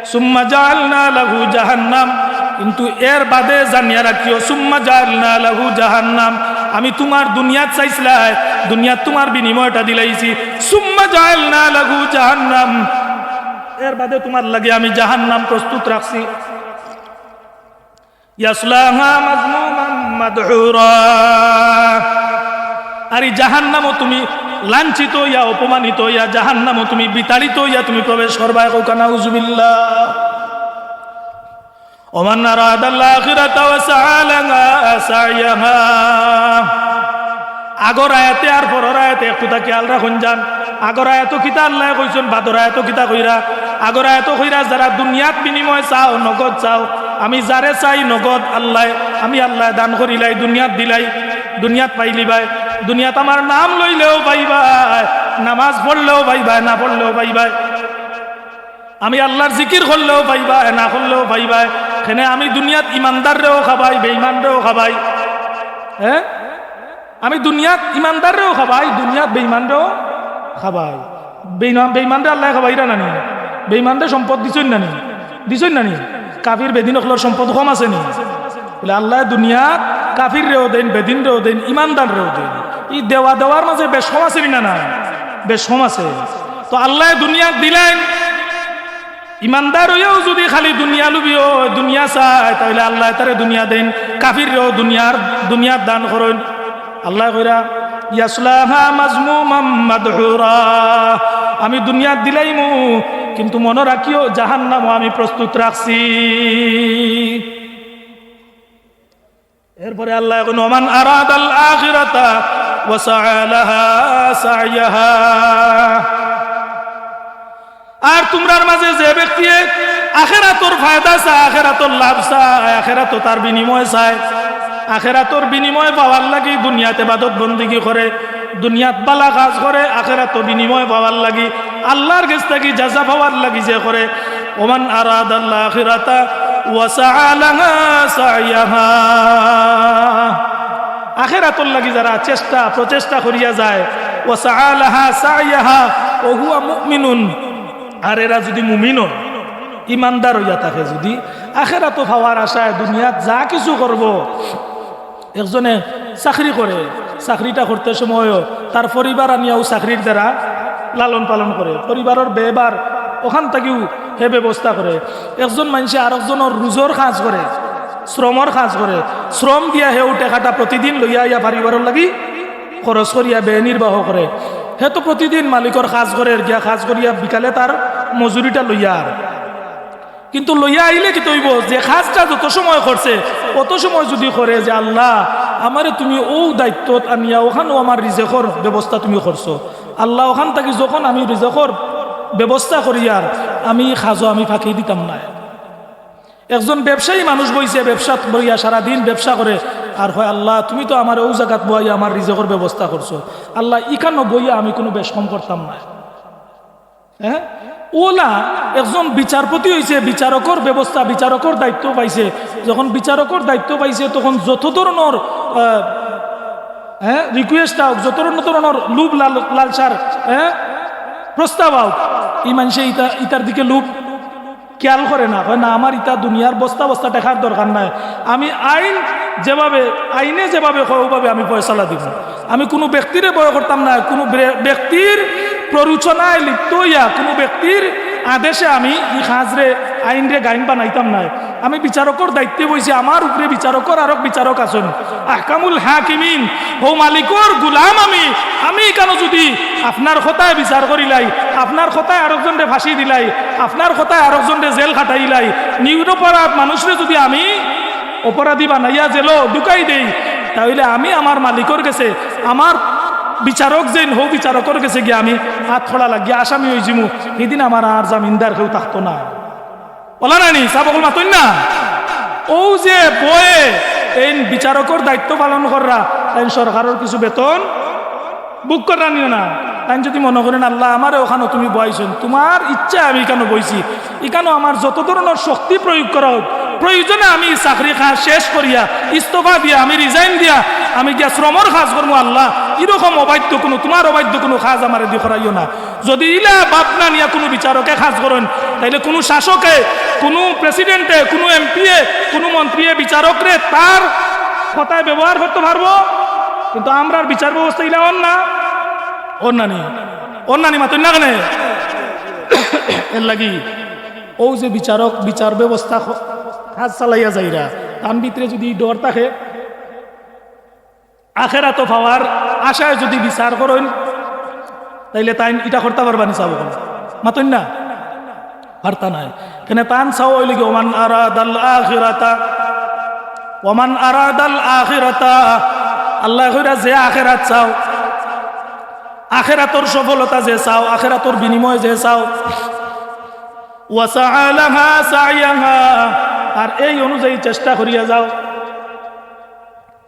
সুম্মা জাআলনা লাহু জাহান্নাম, কিন্তু এর বাদে জানিয়া রাখিও, সুম্মা জাআলনা লাহু জাহান্নাম, আমি তুমার দুনিয়াত চাইছলায়, দুনিয়াত তুমার বিনিময়টা দিলাইছি, সুম্মা জাআলনা লাহু জাহান্নাম, এর বাদে তুমার লাগি আমি জাহান্নাম প্রস্তুত রাখছি। ইয়াসলাহা মাযমুমান মাদহুরা। আর ই জাহান্নামো তুমি লাঞ্ছিত অইয়া, অপমানিত অইয়া, জাহান্নামো তুমি বিতাড়িত অইয়া তুমি প্রবেশ করবায়। কউক্কা নাউজুবিল্লাহ। ওমান আরাদাল আখিরাতা ওয়া সাআ লাহা সাইয়াহা। আগর আয়াতে আর পরর আয়াতে একটুতা খিয়াল রাখইন যান। আগর আয়াতো কিতা আল্লায় কইছইন, বাদর আয়াতো কিতা কইরা? আগর আয়াতো কইরা, যারা দুনিয়াত বিনিময় চাও, নগদ চাও, আমি যারে চাই নগদ আল্লায়, আমি আল্লায় দান করিলাই, দুনিয়াত দিলাই, দুনিয়াত পাইলিবায়। দুনিয়াত আমার নাম লইলেও পাইবায়, নামাজ পড়লেও পাইবায়, না পড়লেও পাইবায়। আমি আল্লার জিকির করলেও পাইবায়, না করলেও পাইবায়। কেনে আমি দুনিয়াত ইমানদাররেও খাবাই, বেইমানরেও খাবাই। হ্যাঁ, আমি দুনিয়াত ইমানদাররেও খাবাই, দুনিয়াত বেইমানরেও খাবাই। বেইমা-, বেইমানরে আল্লায় খাবাইরা না নি? বেইমানরে সম্পদ দিছইন না নি? দিছইন না নি? কাফির বেদিন অকলর সম্পদ কম আছে নি? বলে আল্লায় দুনিয়াত কাফিররেও দেইন, বেদিনরেও দেইন, ইমানদাররেও দেইন। ই দেওয়া দেওয়ার মাঝে বেশকম আছে নি না নাই? বেশকম আছে। তো আল্লায় দুনিয়াত দিলাইন, ইমানদার অইয়াও যুদি খালি দুনিয়া লুভি অয়, দুনিয়া চায়, তাইলে আল্লায় তারে দুনিয়া দেইন, কাফিররেও দুনিয়ার, দুনিয়ার দান করইন। আল্লায় কইরা, ইয়াসলাহা মাযমুমান মাদহুরা, আমি দুনিয়াত দিলাইমু, কিন্তু মনো রাখিও জাহান্নামো আমি প্রস্তুত রাখছি। এরপরে আল্লায় কইন, ওমান আরাদাল আখিরাতা ওয়া সাআ লাহা সাইয়াহা। আর তুমরার মাঝে যে ব্যক্তিয়ে আখেরাতর ফায়দা চায়, আখেরাতর লাভ চায়, আখেরাতো তার বিনিময় চায়, আখেরাতর বিনিময় পাওয়ার লাগি দুনিয়াত ইবাদত বন্দেগি করে, দুনিয়াত বালা কাজ করে, আখেরাতো বিনিময় পাওয়ার লাগি, আল্লার গেছ থাকি জাযা পাওয়ার লাগি যে করে, ওমান আরাদাল আখিরাতা ওয়া সাআ লাহা সাইয়াহা। আখেরাতর লাগি যারা চেষ্টা, প্রচেষ্টা করিয়া যায়, ওয়া সাআ লাহা সাইয়াহা ওয়া হুয়া মুমিনুন, আর এরা যুদি মুমিন অয়, ইমানদার অইয়া থাকে, যুদি আখেরাতো পাওয়ার আশায় দুনিয়াত যা কিছু করবো, একজনে চাকরি করে, চাকরিটা করতে সময়ও তার পরিবার আনিয়াও চাকরির দ্বারা লালন পালন করে, পরিবারর ব্যয়ভার অখান থাকিও হে ব্যবস্থা করে। একজন মানষে আরকজনর রুজর কাজ করে, শ্রমর কাজ করে, শ্রম দিয়া হেউ টেকাটা প্রতিদিন লইয়া আইয়া পরিবারর লাগি খরচ করিয়া ব্যয় নির্বাহ করে। হে তো প্রতিদিন মালিকর কাজ করের, গিয়া কাজ করিয়া বিকালে তার মজুরিটা লইয়া আর কিন্তু লইয়া আইলে কিতা অইবো? যে কাজটা যত সময় করছে, অত সময় যুদি করে যে, "আল্লাহ, আমারে তুমি অউ দায়িত্বত আনিয়া অখানও আমার রিজেকর ব্যবস্থা তুমি করছো। আল্লাহ, অখান থাকি যখন আমি রিজেকর ব্যবস্থা করিয়ার, আমি কাজও আমি ফাঁকি দিতাম নায়।" একজন ব্যবসায়ী মানুষ বইছে, ব্যবসাত বইয়া সারাদিন ব্যবসা করে, আর কয়, "আল্লাহ, তুমি তো আমারে অউ জাগাত বওয়াইয়া আমার রিজেকর ব্যবস্থা করছো। আল্লাহ, ইখানো বইয়া আমি কুনু বেশকম করতাম নায়।" হ্যাঁ? অলা একজন বিচারপতি অইছে, বিচারকর ব্যবস্থা, বিচারকর দায়িত্ব পাইছে। যখন বিচারকর দায়িত্ব পাইছে, তখন যত ধরনর, আহ, হ্যাঁ, request আউক, যত ধরনর লোভ লাল-, লালসার, হ্যাঁ, প্রস্তাব আউক, ই মানষে ইতা-, ইতার দিকে লোভ খেয়াল করে না, কয় না, "আমার ইতা দুনিয়ার বস্তা বস্তা টেকার দরকার নাই, আমি আইন যেভাবে, আইনে যেভাবে কয় ওভাবে আমি ফয়সালা দিব।" আমি কুনু ব্যক্তিরে ভয় করতাম না, কুনু বে-, ব্যক্তির প্ররোচনায় লিপ্ত অইয়া কুনু ব্যক্তির আদেশে আমি ই কাজরে, আইনরে গাইন বানাইতাম না। আমি বিচারকর দায়িত্বে বইছি, আমার উপরে বিচারকর আরক বিচারক আছইন, আহকামুল হাকিমিন, হউ মালিকর গুলাম আমি। আমি কেন যদি আপনার কথায় বিচার করিলাই, আপনার কথায় আরকজনরে ফাঁসি দিলাই, আপনার কথায় আরকজনরে জেল খাটাইলাই, নিরপরাধ মানুষরে যদি আমি অপরাধী বানাইয়া জেলো ঢুকাই দেই, তাইলে আমি আমার মালিকর গেছে, আমার বিচারক যেইন, হউ বিচারকর গেছে গিয়া আমি আত খড়া লাগিয়া আসামি অইযিমু, হিদিন আমার আর জামিনদার কেউ থাকতো না। অলা নানি, সাব অকল মাতইন না? অউ যে ভয়ে এইন বিচারকর দায়িত্ব পালন কররা, তাইন সরকারর কিছু বেতন ভোগ কররা নিও না। তাইন যদি মনো করইন, "আল্লাহ, আমারে অখানো তুমি বওয়াইছো, তুমার ইচ্ছায় আমি ইকানো বইছি, ইকানো আমার যত ধরনর শক্তি প্রয়োগ করা অউক, প্রয়োজনে আমি চাকরি কাজ শেষ করিয়া, ইস্তফা দিয়া, আমি resign দিয়া, আমি গিয়া শ্রমর কাজ করমু আল্লাহ, ইরকম অবাধ্য কুনু, তুমার অবাধ্য কুনু কাজ আমারে দি করাইও না।" যদি ইলা ভাবনা নিয়া কুনু বিচারকে কাজ করইন, তাইলে কুনু শাসকে, কুনু president-এ, কুনু এমপিয়ে, কুনু মন্ত্রীয়ে বিচারকরে তার কথায় ব্যবহার করতো পারবো? কিন্তু আমরার বিচার ব্যবস্থা ইলা অর না, অর নানি, অর নানি, মাতইন না কেনে? এরলাগি অউ যে বিচারক, বিচার ব্যবস্থা খ-, কাজ চালাইয়া যাইরা, তান ভিতরে যদি ডর থাকে, আখেরাতো পাওয়ার আশায় যদি বিচার করইন, তাইলে তাইন ইটা করতা পারবা নি, সাব অকল? মাতইন না? পারতা নায়। কেনে তান চাওয়া অইলো গি, "ওমান আরাদাল আখিরাতা, ওমান আরাদাল আখিরাতা।" আল্লায় কইরা, "যে আখেরাত চাও, আখেরাতর সফলতা যে চাও, আখেরাতর বিনিময় যে চাও, ওয়া সাআ লাহা সা'য়াহা, আর এই অনুযায়ী চেষ্টা করিয়া যাও।"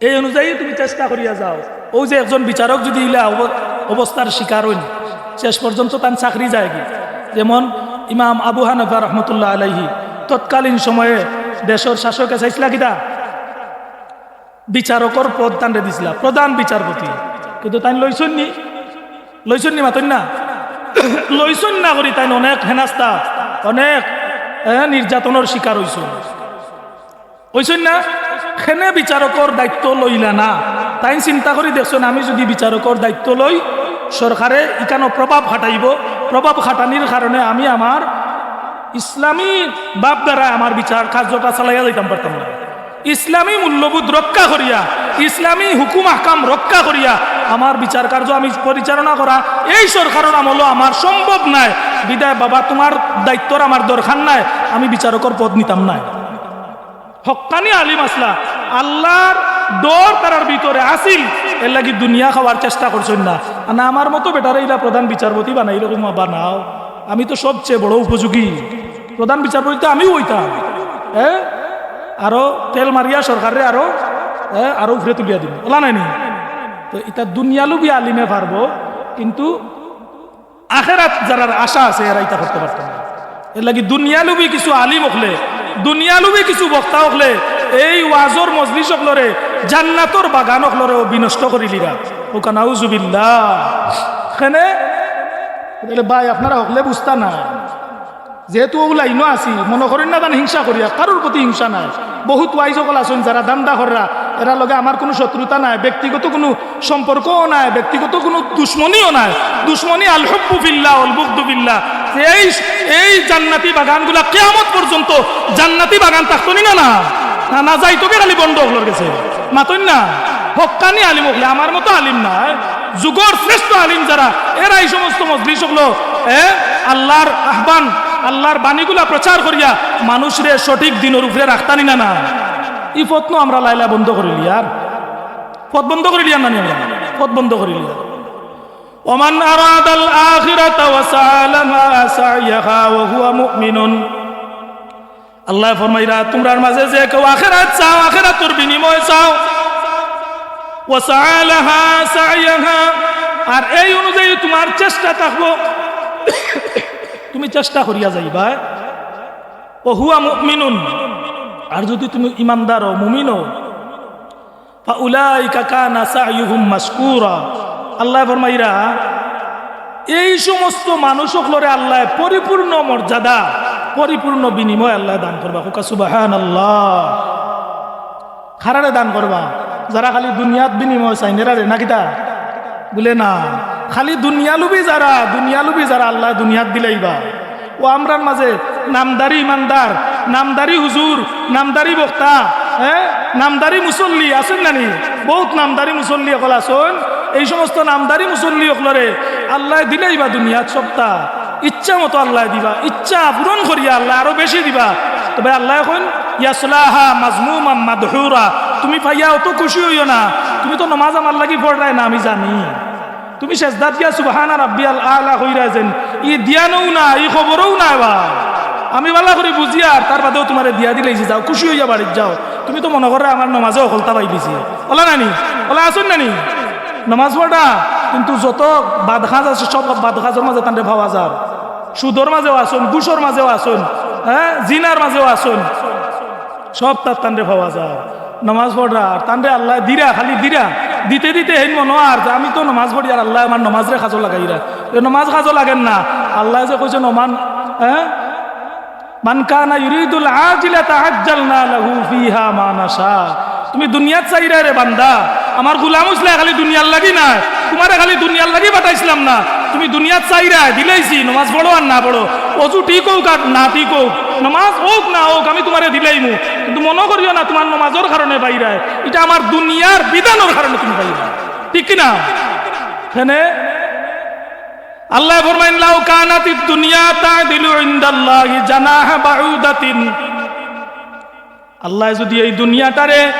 এই অনুযায়ী তুমি চেষ্টা করিয়া যাও। অউ যে একজন বিচারক যদি ইলা অব-, অবস্থার শিকার অইন, শেষ পর্যন্ত তান চাকরি যায়গি। যেমন ইমাম আবু হানিফা রহমতুল্লাহ আলাইহি তৎকালীন সময়ে দেশর শাসকে চাইছলা কিতা? বিচারকর পদ তানরে দিছলা, প্রধান বিচারপতি। কিন্তু তাইন লইছইন নি, লইছইন নি, মাতইন না? লইছইন না করি তাইন অনেক হেনাস্তা, অনেক, এ, নির্যাতনর শিকার অইছইন। অইছইন না? কেনে বিচারকর দায়িত্ব লইলা না? তাইন চিন্তা করি দেখছইন, আমি যদি বিচারকর দায়িত্ব লই, সরকারে ইকানো প্রভাব খাটাইবো, প্রভাব খাটানির কারণে আমি আমার ইসলামী ভাবধারায় আমার বিচার কার্যটা চালাইয়া যাইতাম পারতাম না। ইসলামী মূল্যবোধ রক্ষা করিয়া, ইসলামী হুকুম আহকাম রক্ষা করিয়া আমার বিচার কার্য আমি পরিচালনা করা এই সরকারর আমলো আমার সম্ভব নায়। বিদায় বাবা, তুমার দায়িত্বর আমার দরকার নায়, আমি বিচারকর পদ নিতাম নায়। হক্কানি আলিম আছলা, আল্লার ডর তারার ভিতরে আছিল, এরলাগি দুনিয়া খাওয়ার চেষ্টা করছইন না। আর না, আমার মতো বেটারে ইলা প্রধান বিচারপতি বানাইলো, কইমু, "বানাও, আমি তো সবচেয়ে বড় উপযোগী, প্রধান বিচারপতি তো আমিউ অইতাম।" এ? আরো তেল মারিয়া সরকাররে আরো, এ, আরো উপরে তুলিয়া দিমু। অলা নায় নি? তো ইতা দুনিয়ালুবি আলিমে পারবো, কিন্তু আখেরাত যারার আশা আছে, এরা ইতা করতা পারতো না। এরলাগি দুনিয়ালুবি কিছু আলিম অকলে, দুনিয়ালুবি কিছু বক্তা অকলে এই ওয়াজর মজলিস অকলরে, জান্নাতর বাগান অকলরেও বিনষ্ট করিলিরা। অউকা নাউজুবিল্লাহ। কেনে? তাইলে ভাই, আপনারা হকলে বুঝতা না। যেহেতু অউ লাইনো আছি, মনো করইন না যেন হিংসা করিয়ার, কারোর প্রতি হিংসা নাই। বহুত ওয়াইজ অকল আছইন যারা ধান্দা কররা, এরার লগে আমার কুনু শত্রুতা নাই, ব্যক্তিগত কুনু সম্পর্কও নাই, ব্যক্তিগত কুনু দুশমনিও নাই। দুশমনি আল হুব্বু ফিল্লাহ ওয়াল বুগদু ফিল্লাহ। এই, এই জান্নাতি বাগানগুলা কিয়ামত পর্যন্ত জান্নাতি বাগান থাকতো নি না, না? না, না যাইতো কে খালি ভন্ড অকলর গেছে। মাতইন না? হক্কানি আলিম অকলে, আমার মতো আলিম নায়। যুগর শ্রেষ্ঠ আলিম যারা, এরা এই সমস্ত মজলিস অকলো, এ, আল্লার আহ্বান, আল্লার বাণীগুলা প্রচার করিয়া মানুষরে সঠিক দিনর উপরে রাখতা নি না, না? ই পথ নু আমরা লাইলা বন্ধ করিলিয়ার। পথ বন্ধ করিলিয়ার না নি আমরা? পথ বন্ধ করিলিয়ার। ওমান আরাদাল আখিরাতা ওয়া সাআ লাহা সা'য়াহা ওয়া হুয়া মুমিনুন। আল্লায় ফরমাইরা, তুমরার মাঝে যে কেউ আখেরাত চাও, আখেরাতর বিনিময় চাও, ওয়া সাআ লাহা সা'য়াহা, আর এই অনুযায়ী তুমার চেষ্টা থাকবো, তুমি চেষ্টা করিয়া যাইবায়, ওয়া হুয়া মুমিনুন, আর যদি তুমি ইমানদার অও, মুমিন অও, ফাউলাইকা কানা সা'য়ুহুম মাশকুরা। আল্লায় ফরমাইরা, এই সমস্ত মানুষ অকলরে আল্লায় পরিপূর্ণ মর্যাদা, পরিপূর্ণ বিনিময় আল্লায় দান করবা। কউক্কা সুবহানাল্লাহ। কারারে দান করবা? যারা খালি দুনিয়াত বিনিময় চাইন, এরারে না কিতা? বুলে না, খালি দুনিয়ালুভি যারা, দুনিয়ালুভি যারা আল্লায় দুনিয়াত দিলাইবা। অউ আমরার মাজে নামদারি ইমানদার, নামদারি হুজুর, নামদারি বক্তা, হ্যাঁ, নামদারি মুসল্লি আছইন না নি? বউত নামদারি মুসল্লি অকল আছইন। এই সমস্ত নামদারি মুসল্লি অকলরে আল্লায় দিলাইবা দুনিয়াত সবতা। ইচ্ছা মতো আল্লায় দিবা, ইচ্ছা পূরণ করিয়া আল্লায় আরো বেশি দিবা। তবে আল্লায় কইন, "ইয়াসলাহা মাজমুমান মাদহুরা।" তুমি পাইয়া অত খুশি অইও না, তুমি তো নমাজ আমার লাগি পড়রায় না, আমি জানি। তুমি সেজদাত গিয়া সুবহানা রাব্বিয়াল আলা কইরায় যেন, ই ধ্যানও না, ই খবরও না বা। আমি ভালা করি বুঝিয়ার, তার বাদেও তুমারে দিয়া দিলাইছি, যাও খুশি অইয়া বাড়িত যাও। তুমি তো মনো কররায় আমার নমাজে হকলতা পাইলিছি। অলা না নি? অলা আছইন না নি? নমাজ পড়রা, কিন্তু যত বাদ কাজ আছে সব বাদ কাজর মাজে তানরে পাওয়া যার। সুদর মাজেও আছইন, ঘুষর মাজেও আছইন, হ্যাঁ, জিনার মাজেও আছইন। সবতাত তানরে পাওয়া যার। নমাজ পড়রা আর তানরে আল্লায় দিরা, খালি দিরা। দিতে দিতে হেইন মনো অর যে আমি তো নমাজ পড়ি আর আল্লায় আমার নমাজরে কাজো লাগাইরা। এ নমাজ কাজো লাগের না। আল্লায় যে কইছইন, "ওমান, হ্যাঁ? মান কানা ইউরিদুল আজিলাতা আজ্জালনা লাহু ফিহা মা নাশা।" তুমি দুনিয়াত চাইরায় রে বান্দা, আমার গুলাম অইছলায় খালি দুনিয়ার লাগি নায়, তুমারে খালি দুনিয়ার লাগি পাঠাইছলাম না। তুমি দুনিয়াত চাইরায়, দিলাইছি, নমাজ পড়ো আর না পড়ো, অজু ঠিক অউক আর না ঠিক অউক, নমাজ অউক না অউক, আমি তুমারে দিলাইমু। কিন্তু মনো করিও না তুমার নমাজর কারণে পাইরায়, ইটা আমার দুনিয়ার বিধানর কারণে তুমি পাইরায়। ঠিক কি না? কেনে আল্লায় ফরমাইন, "লাউ কানাতিদ দুনিয়া তাদিলু ইনদাল্লাহি জানাহা বাউদাতিন।" আল্লায় যুদি এই দুনিয়াটারে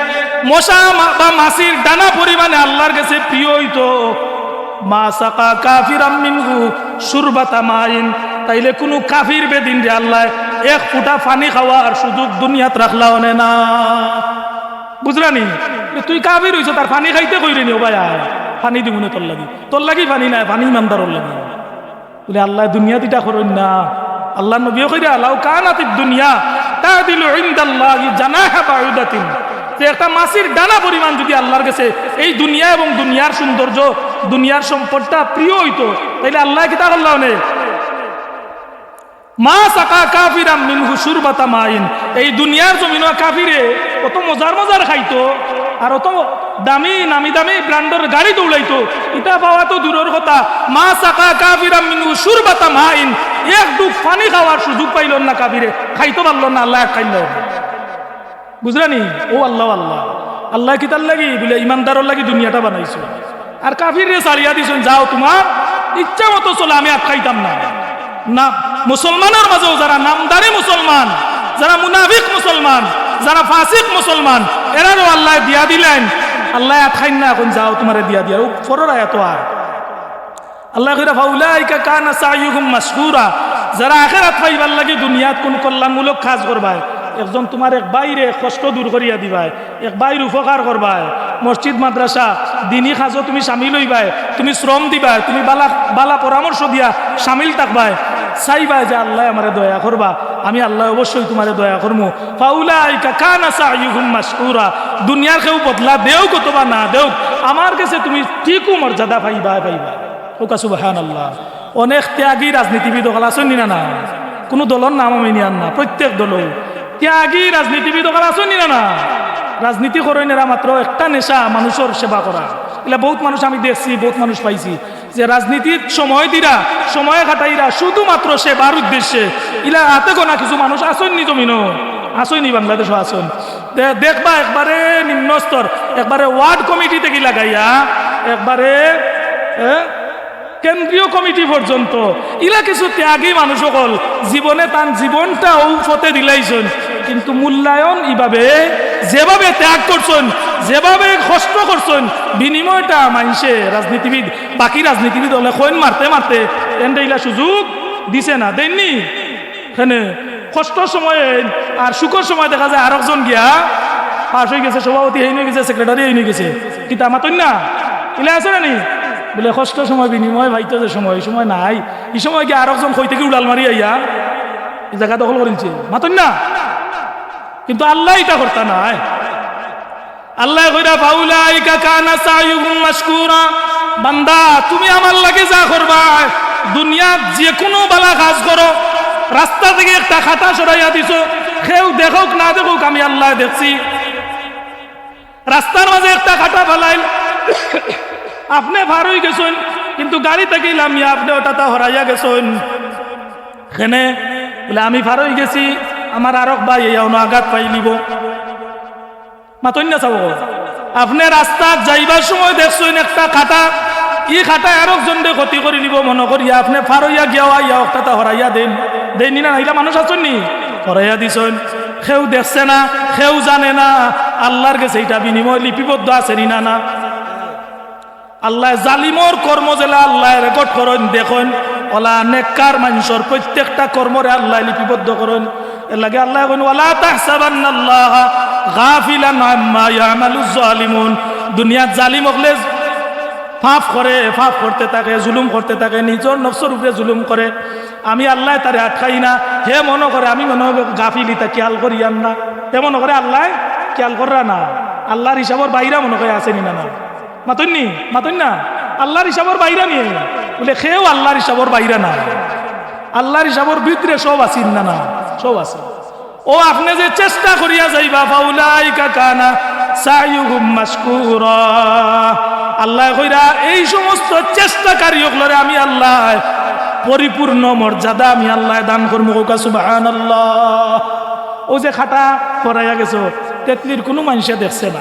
মশা মা-, বা মাছির ডানা পরিমাণে আল্লার গেছে প্রিয় অইতো, মা সাকা কাফিরাম মিনহু শুরবাতা মাইন, তাইলে কুনু কাফির বেদিনরে আল্লায় এক ফুটা পানি খাওয়ার সুযোগ দুনিয়াত রাখলা অনে না। বুঝরা নি? যে তুই কাফির অইছস, তার পানি খাইতে কইরে নি, "ও ভাই আয়, পানি দিমুনে তোর লাগি।" তোর লাগি পানি নায়, পানি ইমানদারর লাগি। বুলে, আল্লায় দুনিয়াত ইটা করইন না। আল্লার নবীয়ে কইরা, "লাউ কানাতিদ দুনিয়া তাদিলু ইনদাল্লাহি জানাহা বাউদাতিন।" যে একটা মাছির ডানা পরিমাণ যুদি আল্লার গেছে এই দুনিয়া এবং দুনিয়ার সৌন্দর্য, দুনিয়ার সম্পদটা প্রিয় অইতো, তাইলে আল্লায় কিতা করলা অনে? মা সাকা কাফিরাম মিনহু শুরবাতা মাইন। এই দুনিয়ার জমিনো কাফিরে অত মজার মজার খাইতো, আর অত দামি, নামি দামি ব্র্যান্ডর গাড়ি দৌড়াইতো, ইটা পাওয়া তো দূরর কথা। মা সাকা কাফিরাম মিনহু শুরবাতা মাইন, এক ডুব পানি খাওয়ার সুযোগ পাইলো না কাফিরে, খাইতো পারলো না, আল্লায় আটকাইন না। বুঝরা নি? অউ আল্লাহ, আল্লাহ। আল্লায় কিতার লাগি? বুলে, ইমানদারর লাগি দুনিয়াটা বানাইছইন। আর কাফিররে ছাড়িয়া দিছইন, "যাও, তুমার ইচ্ছা মতো চলো, আমি আটকাইতাম না।" না, মুসলমানর মাজেও যারা নামদারি মুসলমান, যারা মুনাফিক মুসলমান, যারা ফাসিক মুসলমান, এরারেও আল্লায় দিয়া দিলাইন, আল্লায় আটকাইন না, কইন, "যাও, তুমারে দিয়া দিয়া।" অউ পরর আয়াত আর আল্লায় কইরা, "ফাউলাইকা কানা সাইয়ুহুম মাশকুরা।" যারা আখেরাত পাইবার লাগি দুনিয়াত কুনু কল্যাণমূলক কাজ করবায়, একজন তুমার এক ভাইরে কষ্ট দূর করিয়া দিবায়, এক ভাইর উপকার করবায়, মসজিদ মাদ্রাসা দিনি কাজো তুমি শামিল অইবায়, তুমি শ্রম দিবায়, তুমি বালা, বালা পরামর্শ দিয়া শামিল থাকবায়, চাইবায় যে আল্লায় আমারে দয়া করবা, আমি আল্লায় অবশ্যই তুমারে দয়া করমু। ফাউলাইকা কানা সাইয়ুহুম মাশকুরা। দুনিয়ার কেউ বদলা দেউক অথবা না দেউক, আমার গেছে তুমি ঠিকউ মর্যাদা পাইবায়, পাইবায়। কউক্কা সুবহানাল্লাহ। অনেক ত্যাগী রাজনীতিবিদ অকল আছইন নি না, না? কুনু দলর নাম আমি নিয়ার না, প্রত্যেক দলও ত্যাগী রাজনীতিবিদ অকল আছইন নি না, না? রাজনীতি করইন এরা মাত্র একটা নেশা, মানুষর সেবা করা। ইলা বউত মানুষ আমি দেখছি, বউত মানুষ পাইছি যে রাজনীতিত সময় দিরা, সময় কাটাইরা শুধুমাত্র সেবার উদ্দেশ্যে। ইলা আতে গোনা কিছু মানুষ আছইন নি জমিনো, আছইন নি বাংলাদেশো আছইন। দে-, দেখবা একবারে নিম্ন স্তর, একবারে ওয়ার্ড কমিটি থাকি লাগাইয়া, একবারে, এ, কেন্দ্রীয় কমিটি পর্যন্ত, ইলা কিছু ত্যাগী মানুষ অকল জীবনে তান জীবনটা অউ পথে দিলাইছইন, কিন্তু মূল্যায়ন ইভাবে যেভাবে ত্যাগ করছইন, যেভাবে কষ্ট করছইন, বিনিময়টা মানষে রাজনীতিবিদ, বাকি রাজনীতিবিদ অকলে কইন মারতে মারতে এনরে ইলা সুযোগ দিছে না, দেইন নি? কেনে কষ্টর সময় আর সুখর সময় দেখা যায় আরকজন গিয়া পাশ অইগেছে, সভাপতি হেইন অইগেছে, সেক্রেটারি হেইন অইগেছে। কিতা মাতইন না? ইলা আছে না নি? বুলে, "কষ্টর সময় বিনিময় পাইতো যে সময়, ই সময় নাই।" ই সময় গিয়া আরকজন কই থাকি উড়াল মারি আইয়া ই জাগা দখল করিলছে। মাতইন না? কিন্তু আল্লায় ইটা করতা নায়। আল্লায় কইরা, "ফাউলাইকা কানা সাইয়ুহুম মাশকুরা।" বান্দা, তুমি আমার লাগি যা করবায়, দুনিয়াত যেকুনু বালা কাজ করো, রাস্তা থাকি একটা খাটা সরাইয়া দিছো, কেউ দেখউক না দেখউক, আমি আল্লায় দেখছি। রাস্তার মাজে একটা খাটা ফালাইল, আপনে পার অইগেছইন, কিন্তু গাড়ি থাকি লামিয়া আপনে ওটাতা হরাইয়া গেছইন। কেনে? বুলে, "আমি পার অইগেছি, আমার আরক ভাই অইয়া অনো আঘাত পাইলিবো।" মাতইন না চাবো। আপনে রাস্তাত যাইবার সময় দেখছইন একটা খাটা, ই খাটায় আরক জনরে ক্ষতি করিলিবো মনো করিয়া আপনে পার অইয়া গিয়াও আইয়া ওটাতা হরাইয়া দেইন, দেইন নি না? ইলা মানুষ আছইন নি? হরাইয়া দিছইন। কেউ দেখছে না, কেউ জানে না, আল্লার গেছে ইটা বিনিময় লিপিবদ্ধ আছে নি না? না। আল্লায় জালিমর কর্ম যেলা আল্লায় record করইন, দেখইন, ওলা নেককার মানষর প্রত্যেকটা কর্মরে আল্লায় লিপিবদ্ধ করইন। এরলাগি আল্লায় কইন, "ওয়ালা তাহসাবান্নাল্লাহা গাফিলান আম্মা ইয়ামালুজ জালিমুন।" দুনিয়াত জালিম অকলে পাপ করে, পাপ করতে থাকে, জুলুম করতে থাকে, নিজর নফসর উপরে জুলুম করে। আমি আল্লায় তারে আটকাই না, হে মনো করে আমি মনো গাফিল, ইতা খিয়াল করিয়ার না, হে মনো করে আল্লায় খিয়াল কররা না, আল্লার হিসাবর বাইরা মনো করে আছে নি না? না। মাতইন নি? মাতইন না? আল্লার হিসাবর বাইরা নি? বুলে, কেউ আল্লার হিসাবর বাইরা না। আল্লার হিসাবর ভিতরে সব আছে নি না? না, সব আছে। ও আপনে যে চেষ্টা করিয়া যাইবা, ফাউলাইকা কানা সাইয়ুহুম মাশকুরা। আল্লায় কইরা, এই সমস্ত চেষ্টাকারী অকলরে আমি আল্লায় পরিপূর্ণ মর্যাদা আমি আল্লায় দান করমু। কউক্কা সুবহানাল্লাহ। অউ যে খাটা হরাইয়া গেছো, তেতলির কুনু মানষে দেখছে না।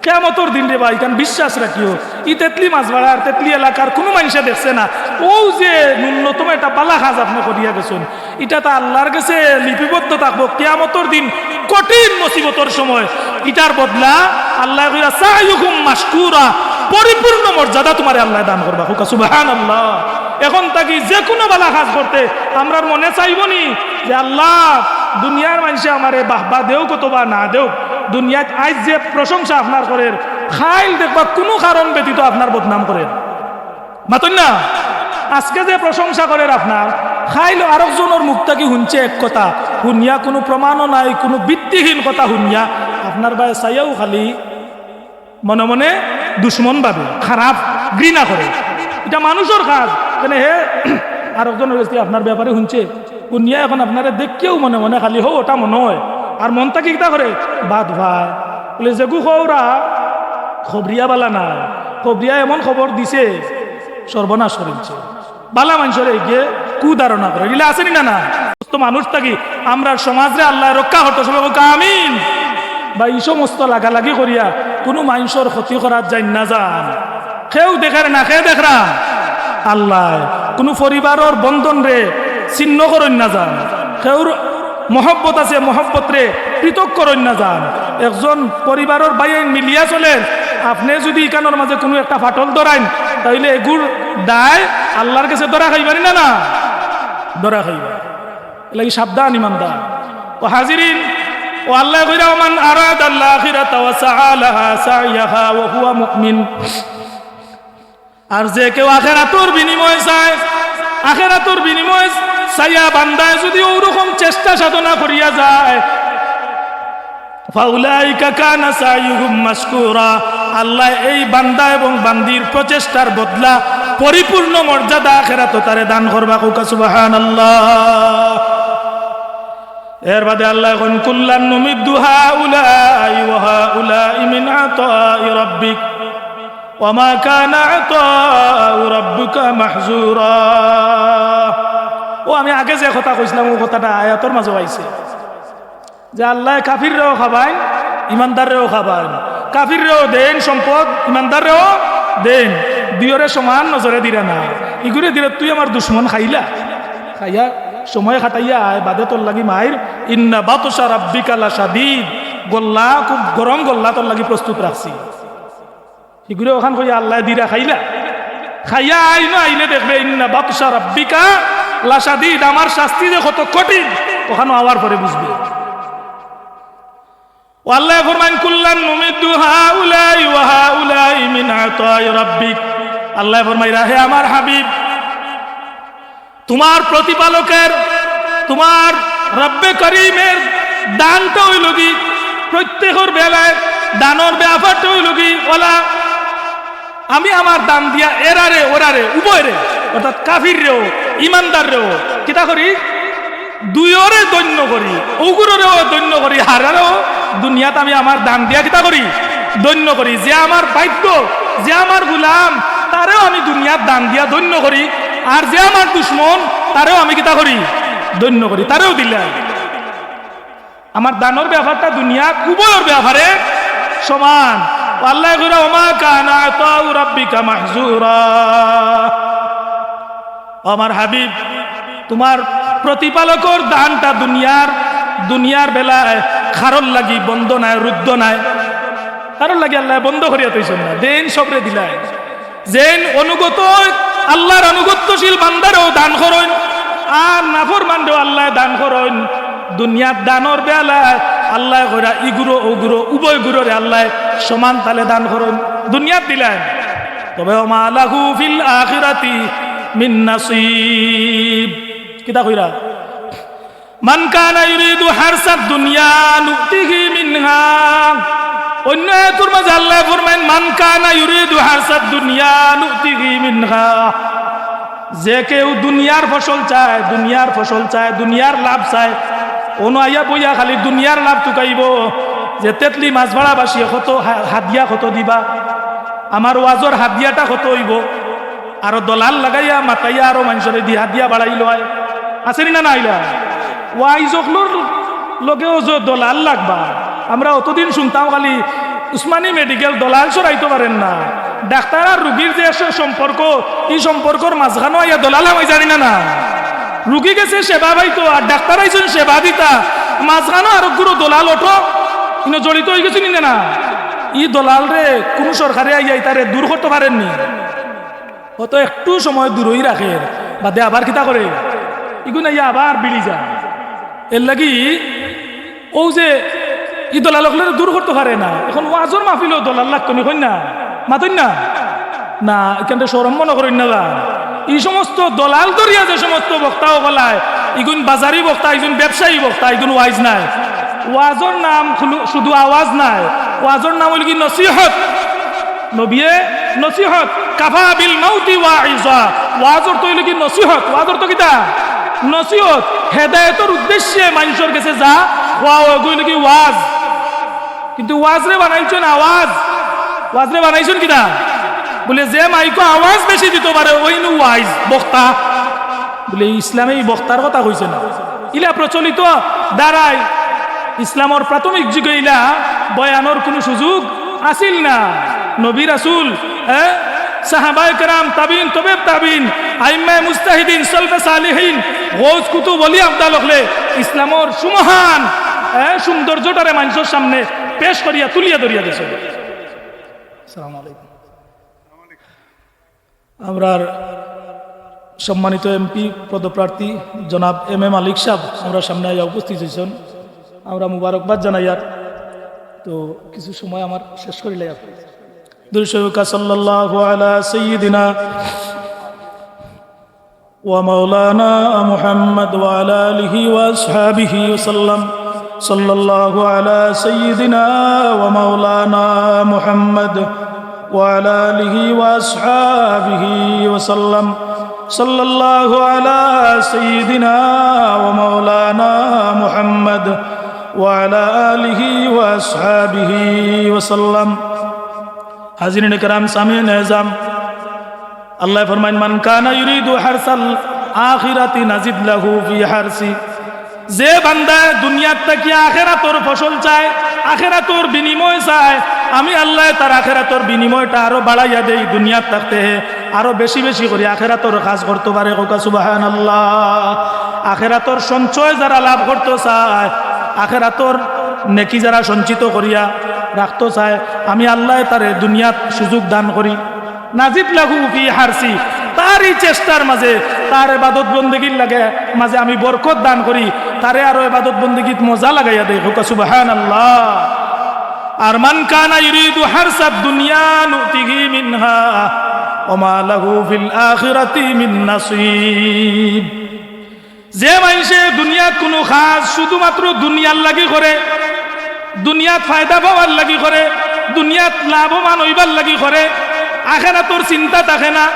কিয়ামতর দিন রে ভাই, ইখান বিশ্বাস রাখিও। ই তেতলি মাছবাড়ার, তেতলি এলাকার কুনু মানষে দেখছে না। অউ যে ন্যূনতম একটা বালা কাজ আপনে করিয়া গেছইন, ইটা তো আল্লার গেছে লিপিবদ্ধ থাকবো। কিয়ামতর দিন কঠিন মুসিবতর সময় ইটার বদলা আল্লায় কইরা, "সাইয়ুহুম মাশকুরা", পরিপূর্ণ মর্যাদা তুমারে আল্লায় দান করবা। কউক্কা সুবহানাল্লাহ। এখন থাকি যে কুনু বালা কাজ করতে আমরার মনে চাইবো নি যে, "আল্লাহ, দুনিয়ার মানষে আমারে বাহবা দেউক অথবা না দেউক, দুনিয়াত আইজ যে প্রশংসা আপনার করের, কাইল দেখবা কুনু কারণ ব্যতীত আপনার বদনাম করের।" মাতইন না? আজকে যে প্রশংসা করের আপনার, কাইল আরক জনর মুখ থাকি হুনছে এক কথা, হুনিয়া কুনু প্রমাণও নাই, কুনু ভিত্তিহীন কথা হুনিয়া আপনার বায় চাইয়াউ খালি মনে মনে দুশমন ভাবে, খারাপ, ঘৃণা করে। ইটা মানষর কাজ। কেনে হে আরক জনর গেছ থাকি আপনার ব্যাপারে হুনছে, হুনিয়া এখন আপনারে দেখিয়াউ মনে মনে খালি হউ ওটা মনো অয়। আর মন থাকি কিতা করে? বাদ ভাই। বুলে, "যেগু কওরা, খবরিয়া বালা নায়। খবরিয়া এমন খবর দিছে, সর্বনাশ করিলছে।" বালা মানষরে গিয়া কুধারণা করে। ইলা আছে নি না? না। সমস্ত মানুষ থাকি আমরার সমাজরে আল্লায় রক্ষা করতা, সবে কউক্কা আমিন। বা ই সমস্ত লাগালাগি করিয়া কুনু মানষর ক্ষতি করাত যাইন না যান। কেউ দেখের না, কে দেখরা? আল্লায়। কুনু পরিবারর বন্ধনরে ছিন্ন করইন না যান। কেউর মহব্বত আছে, মহব্বতরে পৃথক করইন না যান। একজন পরিবারর ভাইয়াইন মিলিয়া চলের, আপনে যুদি ইখানর মাজে কুনু একটা ফাটল ধরাইন, তাইলে এগুর দায় আল্লার গেছে ধরা খাইবা নি না? না, ধরা খাইবা। এরলাগি সাবধান ইমানদার। ও হাজিরিন, ও আল্লায় কইরা, "ওমান আরাদাল আখিরাতা ওয়া সাআ লাহা সাইয়াহা ওয়া হুয়া মুমিন।" আর যে কেউ আখেরাতর বিনিময় চায়, আখেরাতর বিনিময় চাইয়া বান্দায় যুদি অউ রকম চেষ্টা সাধনা করিয়া যায়, ফাউলাইকা কানা সাইয়ুহুম মাশকুরা, আল্লায় এই বান্দা এবং বান্দির প্রচেষ্টার বদলা পরিপূর্ণ মর্যাদা আখেরাতো তারে দান করবা। কউক্কা সুবহানাল্লাহ। এর বাদে আল্লায় কইন, "কুল্লান নুমিদ্দু হাউলাই ওয়া হাউলাই মিন আতাই রাব্বিক, ওয়া মা কানা আতাউ রাব্বিকা মাহজুরা।" ও, আমি আগে যে কথা কইছলাম, অউ কথাটা আয়াতর মাজেও আইছে যে আল্লায় কাফিররেও খাবাইন, ইমানদাররেও খাবাইন। কাফিররেও দেইন সম্পদ, ইমানদাররেও দেইন, দুইওরে সমান নজরে দিরা না। ইগুরে দিরা তুই আমার দুশমন খাইলা, খাইয়া সময় কাটাইয়া আয়, বাদে তোর লাগি মাইর। ইন্না বাতশা রাব্বিকা লাশাদীদ, গল্লা খুব গরম গল্লা তোর লাগি প্রস্তুত রাখছি। ইগুরে অখান কইয়া আল্লায় দিরা খাইলা, খাইয়া আইনো আইলে দেখবে, ইন্না বাতশা রাব্বিকা লাশাদীদ, আমার শাস্তি যে কত কঠিন, অখানো আওয়ার পরে বুঝবে। ও আল্লায় ফরমাইন, "কুল্লান নুমিদ্দু হাউলাই ওয়া হাউলাই মিন আতাই রাব্বিক।" আল্লায় ফরমাইরা, "হে আমার হাবিব, তুমার প্রতিপালকের, তুমার রব্বে করিমের দানটা অইলোগি, প্রত্যেকর বেলায় দানর ব্যাপারটা অইলোগি, ওলা আমি আমার দান দিয়া এরারে, ওরারে, উভয়রে, অর্থাৎ কাফিররেও, ইমানদাররেও, কিতা করি? দুইওরে ধন্য করি, অগুররেও ধন্য করি, হারারেও দুনিয়াত আমি আমার দান দিয়া কিতা করি? ধন্য করি। যে আমার বাধ্য, যে আমার গুলাম, তারেও আমি দুনিয়াত দান দিয়া ধন্য করি। আর যে আমার দুশমন, তারেও আমি কিতা করি? ধন্য করি, তারেও দিলাই। আমার দানর ব্যাপারটা দুনিয়াত উভয়র ব্যাপারে সমান। আল্লায় কইরা, "ওমা কানা আতাউ রাব্বিকা মাহজুরা।" ও আমার হাবিব, তুমার প্রতিপালকর দানটা দুনিয়ার, দুনিয়ার বেলায় কারোর লাগি বন্ধ নায়, রুদ্ধ নায়। কারোর লাগি আল্লায় বন্ধ করিয়া থইছইন না, দেইন সবরে দিলাইন। যেইন অনুগত, আল্লার আনুগত্যশীল বান্দারেও দান করইন, আর নাফরমানরেও আল্লায় দান করইন। দুনিয়ার দানর বেলায় আল্লায় কইরা ইগুরো অগুরো উভয় গুরোরে আল্লায় সমান তালে দান করইন, দুনিয়াত দিলাইন। তবে ওমা লাহু ফিল আখিরাতি মিন নাসিব। কিতা কইরা? মান কানা ইউরিদু হারসাদ দুনিয়া নুতিহি মিনহা। অন্য আয়াতর মাঝে আল্লায় ফরমাইন, "মান কানা ইউরিদু হারসাদ দুনিয়া নুতিহি মিনহা।" যে কেউ দুনিয়ার ফসল চায়, দুনিয়ার ফসল চায়, দুনিয়ার লাভ চায়, অনো আইয়া বইয়া খালি দুনিয়ার লাভ তুকাইবো, যে তেতলি মাছ ভাড়া বাসিয়ে কত হা-, হাদিয়া কত দিবা, আমার ওয়াজর হাদিয়াটা কত অইবো, আরো দলাল লাগাইয়া মাতাইয়া আরো মানষরে দি হাদিয়া বাড়াইলো আয়। আছে নি না, না আইলা? ওয়াইজ অকলর লগেও যে দলাল লাগবা। আমরা অতদিন শুনতাম খালি উসমানী মেডিকেল দলাল সরাইতো পারের না। ডাক্তার আর রুগীর যে সে সম্পর্ক, ই সম্পর্কর মাঝখানো আইয়া দলাল হামাই যার নি না, না? রুগী গেছে সেবা পাইতো, আর ডাক্তার আইছইন সেবা দিতা, মাঝখানো আরোগুরো দলাল অটো, ইনো জড়িত অইগেছে নি না, না? ই দলালরে কুনু সরকারে আইয়া ইতারে দূর করতো পারের নি। অত একটু সময় দূরই রাখের, বাদে আবার কিতা করের? ইগুন আইয়া আবার ভিড়ি যায়। এরলাগি অউ যে ই দলাল অকলরে দূর করতো পারে না। এখন ওয়াজর মাহফিলো দলাল লাগতো নি, কইন না? মাতইন না? না, ইখানরে শরম মনো করইন না বা। ই সমস্ত দলাল ধরিয়া যে সমস্ত বক্তা অকল আয়, ইগুন বাজারি বক্তা, ইগুন ব্যবসায়ী বক্তা, ইগুন ওয়াইজ নায়। ওয়াজর নাম খুলু-, শুধু আওয়াজ নায়, ওয়াজর নাম অইলো গি নসিহত। নবিয়ে নসিহত, কাফা বিল মাউতি ওয়াইজা। ওয়াজ অর্থ অইলো গি নসিহত। ওয়াজ অর্থ কিতা? নসিহত। হেদায়েতর উদ্দেশ্যে মানষর গেছে যা কওয়া অয়, অগু অইলো গি ওয়াজ। কিন্তু ওয়াজরে বানাইছইন আওয়াজ। ওয়াজরে বানাইছইন কিতা? বুলে, যে মাইকো আওয়াজ বেশি দিতো পারে, অইনু ওয়াইজ, বক্তা। বুলে, ইসলামে ই বক্তার কথা কইছে না। ইলা প্রচলিত ধারায় ইসলামর প্রাথমিক যুগে ইলা বয়ানর কুনু সুযোগ আছিল না। নবী রাসূল, হ্যাঁ, সাহাবায়ে কেরাম, তাবিন, তবে তাবিন, আইম্মায়ে মুজতাহিদিন, সলফে সালিহিন, গৌস কুতুব, ওলি আবদাল অকলে ইসলামর সুমহান, হ্যাঁ, সৌন্দর্যটারে মানষর সামনে পেশ করিয়া তুলিয়া ধরিয়া গেছে। আসসালামু আলাইকুম। আমরার সম্মানিত এমপি পদপ্রার্থী জনাব এম এ মালিক সাহেব আমরার সামনে আইয়া উপস্থিত অইছইন। আমরা মুবারকবাদ জানাইয়ার। তো কিছু সময় আমার শেষ করিলাই আপনি। দুরূদ শরীফ পড়ুক্কা, সাল্লাল্লাহু আলা সাইয়্যিদিনা ওয়া মাওলানা মুহাম্মদ ওয়া আলা আলিহি ওয়া আসহাবিহি ওয়া সাল্লাম। সাল্লাল্লাহু আলা সাইয়্যিদিনা ওয়া মাওলানা মুহাম্মদ ওয়া আলা আলিহি ওয়া আসহাবিহি ওয়া সাল্লাম। সাল্লাল্লাহু আলা সাইয়্যিদিনা ওয়া মাওলানা মুহাম্মদ ওয়া আলা আলিহি ওয়া আসহাবিহি ওয়া সাল্লাম। হাজিরিন কেরাম, সামিইন এজাম, আল্লায় ফরমাইন, "মান কানা ইউরিদু হারসাল আখিরাতি নাজিদ লাহু ফি হারসি।" যে বান্দায় দুনিয়াত থাকিয়া আখেরাতর ফসল চায়, আখেরাতর বিনিময় চায়, আমি আল্লায় তার আখেরাতর বিনিময়টা আরো বাড়াইয়া দেই। দুনিয়াত থাকতে হে আরো বেশি বেশি করি আখেরাতর কাজ করতো পারে। কউক্কা সুবহানাল্লাহ। আখেরাতর সঞ্চয় যারা লাভ করতো চায়, আখেরাতর নেকি যারা সঞ্চিত করিয়া রাখতো চায়, আমি আল্লায় তারে দুনিয়াত সুযোগ দান করি। নাজিদ লাহু ফি হারসি, তার ই চেষ্টার মাঝে, তার ইবাদত বন্দেগীর লাগি মাঝে আমি বরকত দান করি, তারে আরো ইবাদত বন্দেগীত মজা লাগাইয়া দেই। কউক্কা সুবহানাল্লাহ। আর মান কানা ইউরিদু হারসাদ দুনিয়া নুতিহি মিনহা ওয়া মা লাহু ফিল আখিরাতি মিন নাসিব। যে মানষে দুনিয়াত কুনু কাজ শুধুমাত্র দুনিয়ার লাগি করে, দুনিয়াত ফায়দা পাওয়ার লাগি করে, দুনিয়াত লাভবান অইবার লাগি করে, আখেরাতর চিন্তা থাকে না,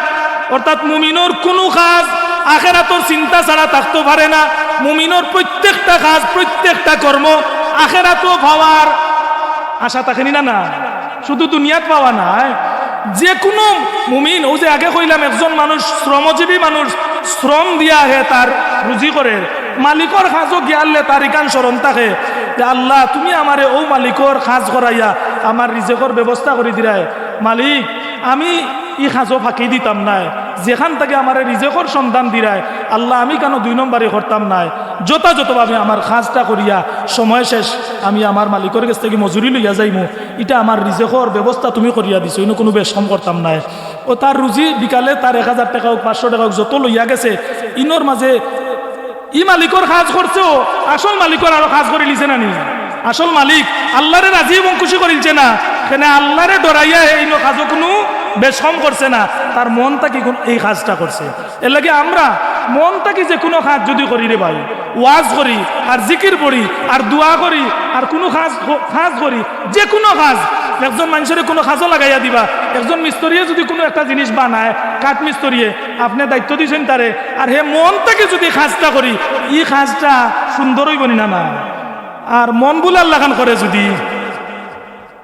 অর্থাৎ মুমিনর কুনু কাজ আখেরাতর চিন্তা ছাড়া থাকতো পারে না। মুমিনর প্রত্যেকটা কাজ, প্রত্যেকটা কর্ম আখেরাতও পাওয়ার আশা থাকে নি না? না, শুধু দুনিয়াত পাওয়া নায়। যে কোনো মুমিন, অউ যে আগে কইলাম, একজন মানুষ শ্রমজীবী মানুষ, শ্রম দিয়া হে তার রুজি করের, মালিকর কাজও গিয়ারলে তার ইখান স্মরণ থাকে যে, "আল্লাহ, তুমি আমারে অউ মালিকর কাজ করাইয়া আমার রিজেকর ব্যবস্থা করি দিরায়। মালিক, আমি ই কাজও ফাঁকি দিতাম নায়, যেখান থাকি আমারে রিজেকর সন্ধান দিরায়, আল্লাহ, আমি কেন দুই নম্বরি করতাম নায়, যথাযথভাবে আমার কাজটা করিয়া সময় শেষ আমি আমার মালিকর গেছ থাকি মজুরি লইয়া যাইমু, ইটা আমার রিজেকর ব্যবস্থা তুমি করিয়া দিছো, ইনো কুনু বেশকম করতাম নায়।" অউ তার রুজি বিকালে তার এক হাজার টেকা অউক, পাঁচশো টেকা অউক, যত লইয়া গেছে, ইনোর মাঝে ই মালিকর কাজ করছেও, আসল মালিকর আরো কাজ করিলিছে না নি? আসল মালিক আল্লারে রাজি এবং খুশি করিলছে না, কেনে আল্লারে ডরাইয়া হে ইনো কাজও কুনু বেশকম করছে না, তার মন থাকি কুন-, এই কাজটা করছে। এরলাগি আমরা মন থাকি যে কুনু কাজ যুদি করি রে ভাই, ওয়াজ করি, আর জিকির পড়ি, আর দোয়া করি, আর কুনু কাজ ক-, কাজ করি, যে কুনু কাজ, একজন মানষরে কুনু কাজও লাগাইয়া দিবা, একজন মিস্ত্রিয়ে যুদি কুনু একটা জিনিস বানায়, কাঠ মিস্ত্রিয়ে, আপনে দায়িত্ব দিছইন তারে, আর হে মন থাকি যুদি কাজটা করি, ই কাজটা সুন্দর অইবো নি না? না, আর মন ভুলার লাখান করে যুদি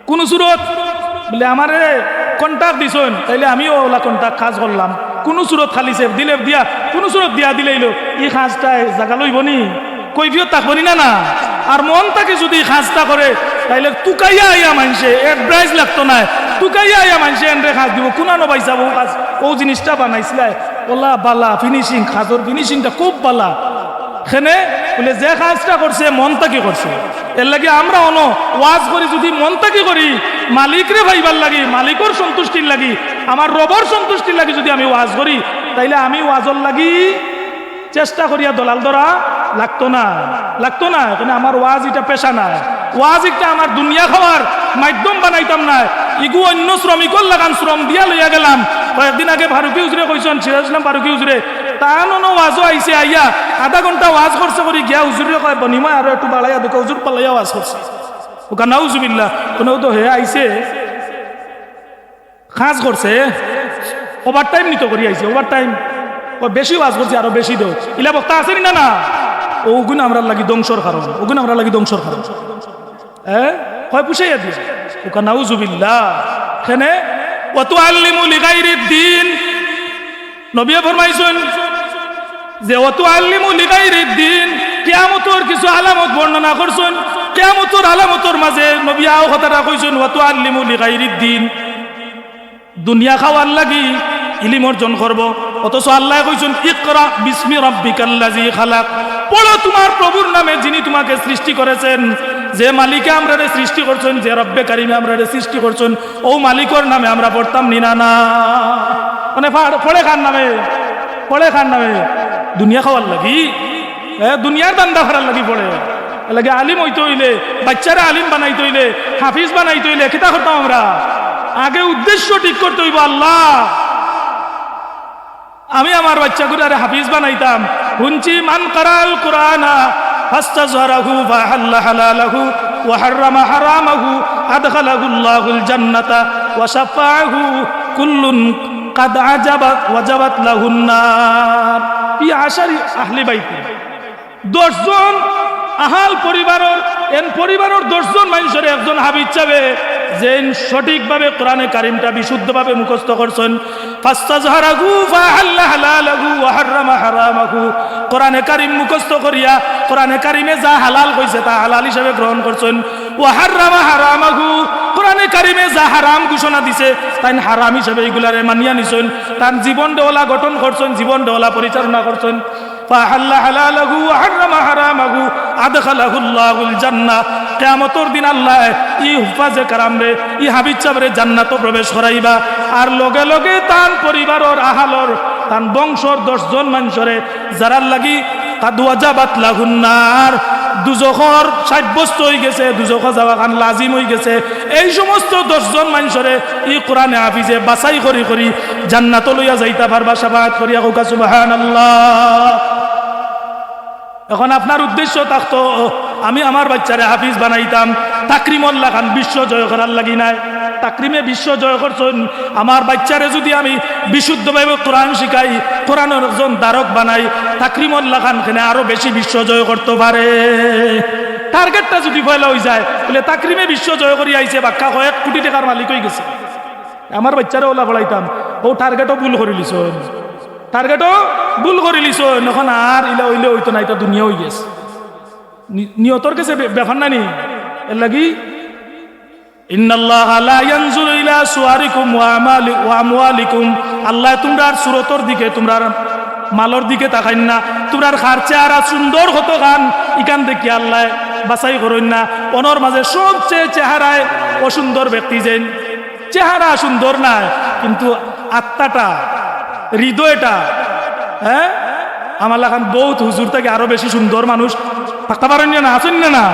কুনু সুরত বুলে আমারে contract দিছইন, তাইলে আমিও অউলা contract কাজ করলাম, কুনু সুরত খালি সেফ দিলে দিয়া, কুনু সুরত দিয়া দিলাইলো, ই কাজটায় জাগা লইবো নি? কৈফিয়ত থাকবো নি না? না, আর মন থাকি যুদি কাজটা করে, তাইলে তুকাইয়া আইয়া মানষে, advice লাগতো নায়, তুকাইয়া আইয়া মানষে এনরে কাজ দিবো, কুনানো ভাইসাব অউ কাজ, অউ জিনিসটা বানাইছলায়, অলা বালা finishing, কাজর finishingটা খুব বালা। কেনে বুলে যে কাজটা করছে মন থাকি করছে। এরলাগি আমরা অনো ওয়াজ করি যুদি মন থাকি করি, মালিকরে পাইবার লাগি, মালিকর সন্তুষ্টির লাগি, আমার রবর সন্তুষ্টির লাগি যুদি আমি ওয়াজ করি, তাইলে আমি ওয়াজর লাগি চেষ্টা করিয়া দলাল ধরা লাগতো না, লাগতো না। কেনে আমার ওয়াজ ইটা পেশা নায়, ওয়াজ ইটা আমার দুনিয়া খাওয়ার মাধ্যম বানাইতাম নায়। ইগু অইন্য শ্রমিকর লাখান শ্রম দিয়া লইয়া গেলাম। কয়েকদিন আগে ফারুকি হুজুরে কইছইন, সিরাজুল ইসলাম ফারুকি হুজুরে, তান অনো ওয়াজও আইছে, আইয়া আধা ঘন্টা ওয়াজ করছে করি গিয়া হুজুররে কয়, "বিনিময় আরো একটু বাড়াইয়া দেউক্কা, হুজুর বাড়াইয়া ওয়াজ করছে।" অউক্কা নাউজুবিল্লাহ, কুনু তো হে আইছে, কাজ করছে, overtime নিতো করি আইছে, overtime। ও বেশি ওয়াজ করছে, আরো বেশি দেও। ইলা বক্তা আছে নি না? না, অগুন আমরার লাগি ধ্বংসর কারণ, অগুন আমরার লাগি ধ্বংসর কারণ। এ? কয় পুষাইয়া দিয়া। অউক্কা নাউজুবিল্লাহ। কেনে? "ওয়া তুআল্লিমু লিগাইরিদ দ্বীন।" নবিয়ে ফরমাইছইন যে, "ওয়া তুআল্লিমু লিগাইরিদ দ্বীন।" কিয়ামতর কিছু আলামত বর্ণনা করছইন। কিয়ামতর আলামতর মাঝে নবিয়ে অউ কথাটা কইছইন, "ওয়া তুআল্লিমু লিগাইরিদ দ্বীন।" দুনিয়া খাওয়ার লাগি ইলিম অর্জন করবো, অথচ আল্লায় কইছইন, "ইকরা বিসমি রাব্বিকাল্লাযী খালাক।" পড়ো তুমার প্রভুর নামে, যিনি তুমাকে সৃষ্টি করেছেন। যে মালিকে আমরারে সৃষ্টি করছইন, যে রব্বে কারিমে আমরারে সৃষ্টি করছইন, অউ মালিকর নামে আমরা পড়তাম নি না? না, মানে পড়ে কার নামে? পড়ে কার নামে? দুনিয়া খাওয়ার লাগি, এ, দুনিয়ার ধান্দা করার লাগি পড়ে। এরলাগি আলিম অইতে অইলে, বাইচ্চারে আলিম বানাইতে অইলে, হাফিজ বানাইতে অইলে, কিতা করতাম আমরা? আগে উদ্দেশ্য ঠিক করতে অইবো, আল্লাহ, আমি আমার বাইচ্চাগুলারে হাফিজ বানাইতাম। হুনছি, "মান কারাআল কুরআনা ফাস্তাজহারাহু ফাআহাল্লা হালালাহু ওয়া হাররামা হারামাহু আদখালাহুল্লাহুল জান্নাতা ওয়া শাফাআহু কুল্লুন কাদ আজাবাত ওয়াজাবাত লাহুন নার।" ফি আশারি আহলি বাইতি। দশ জন আহাল পরিবারর, এন পরিবারর দশ জন মানষরে একজন হাফিজ সাবে যেইন সঠিকভাবে কোরআনে কারিমটা বিশুদ্ধভাবে মুখস্থ করছইন, ফাস্তাজহারাহু ফাআহাল্লা হালালাহু ওয়া হাররামা হারামাহু। কোরআনে কারিম মুখস্থ করিয়া কোরআনে কারিমে যা হালাল কইছে তা হালাল হিসাবে গ্রহণ করছইন। ওয়া হাররামা হারামাহু, কোরআনে কারিমে যা হারাম ঘোষণা দিছে তাইন হারাম হিসাবে ইগুলারে মানিয়া নিছইন। তান জীবন দেওলা গঠন করছইন, জীবন দেওলা পরিচালনা করছইন। ফাআহাল্লা হালালাহু ওয়া হাররামা হারামাহু, আদখালাহুল্লাহুল জান্নাহ। কিয়ামতর দিন আল্লায় ই হুফাজে কারামরে, ই হাফিজ সাবরে জান্নাতো প্রবেশ করাইবা। আর লগে লগে তান পরিবারর আহালর, তান বংশর দশ জন মানষরে, যারার লাগি কাদ ওয়াজাবাত লাহুন নার, দুজখর সাব্যস্ত অইগেছে, দুজখো যাওয়াখান লাজিম অইগেছে, এই সমস্ত দশ জন মানষরে ই কোরআনে হাফিজে বাছাই করি করি জান্নাতো লইয়া যাইতা পারবা, শাফাআত করিয়া কউক্কা সুবহানাল্লাহ। এখন আপনার উদ্দেশ্য থাকতো, আমি আমার বাইচ্চারে হাফিজ বানাইতাম, তাকরিমর লাখান বিশ্ব জয় করার লাগি নায়। তাকরিমে বিশ্ব জয় করছইন। আমার বাইচ্চারে যুদি আমি বিশুদ্ধভাবে কোরআন শিখাই, কোরআনর একজন ধারক বানাই, তাকরিমর লাখান কেনে আরো বেশি বিশ্ব জয় করতো পারে। টার্গেটটা যুদি পয়লা অইযায়, বলে তাকরিমে বিশ্ব জয় করি আইছে, বাক্কা কয়েক কোটি টেকার মালিক অইগেছে। আমার বাইচ্চারে অলা পড়াইতাম, অউ টার্গেটও ভুল করিলিছইন, টার্গেটও ভুল করিলিছইন। অখন আর ইলা অইলে অইতো না, ইটা দুনিয়া অইগেছে। নি-, নিয়তর গেছে বে-, ব্যাপার নানি। এরলাগি, "ইন্নাল্লাহা লা ইয়ানজুরু ইলা সুয়ারিকুম ওয়া আমালি-, ওয়া আমওয়ালিকুম।" আল্লায় তুমরার সুরতর দিকে, তুমরার মালর দিকে তাকাইন না। তুমরার কার চেহারা সুন্দর কতখান, ইখান দেখিয়া আল্লায় বাছাই করইন না। অনর মাঝে সবচেয়ে চেহারায় অসুন্দর ব্যক্তি যেইন, চেহারা সুন্দর নায়, কিন্তু আত্মাটা, হৃদয়টা, হ্যাঁ, আমার লাখান বউত হুজুর থাকি আরো বেশি সুন্দর মানুষ থাকতা পারইন না, আছইন না, না?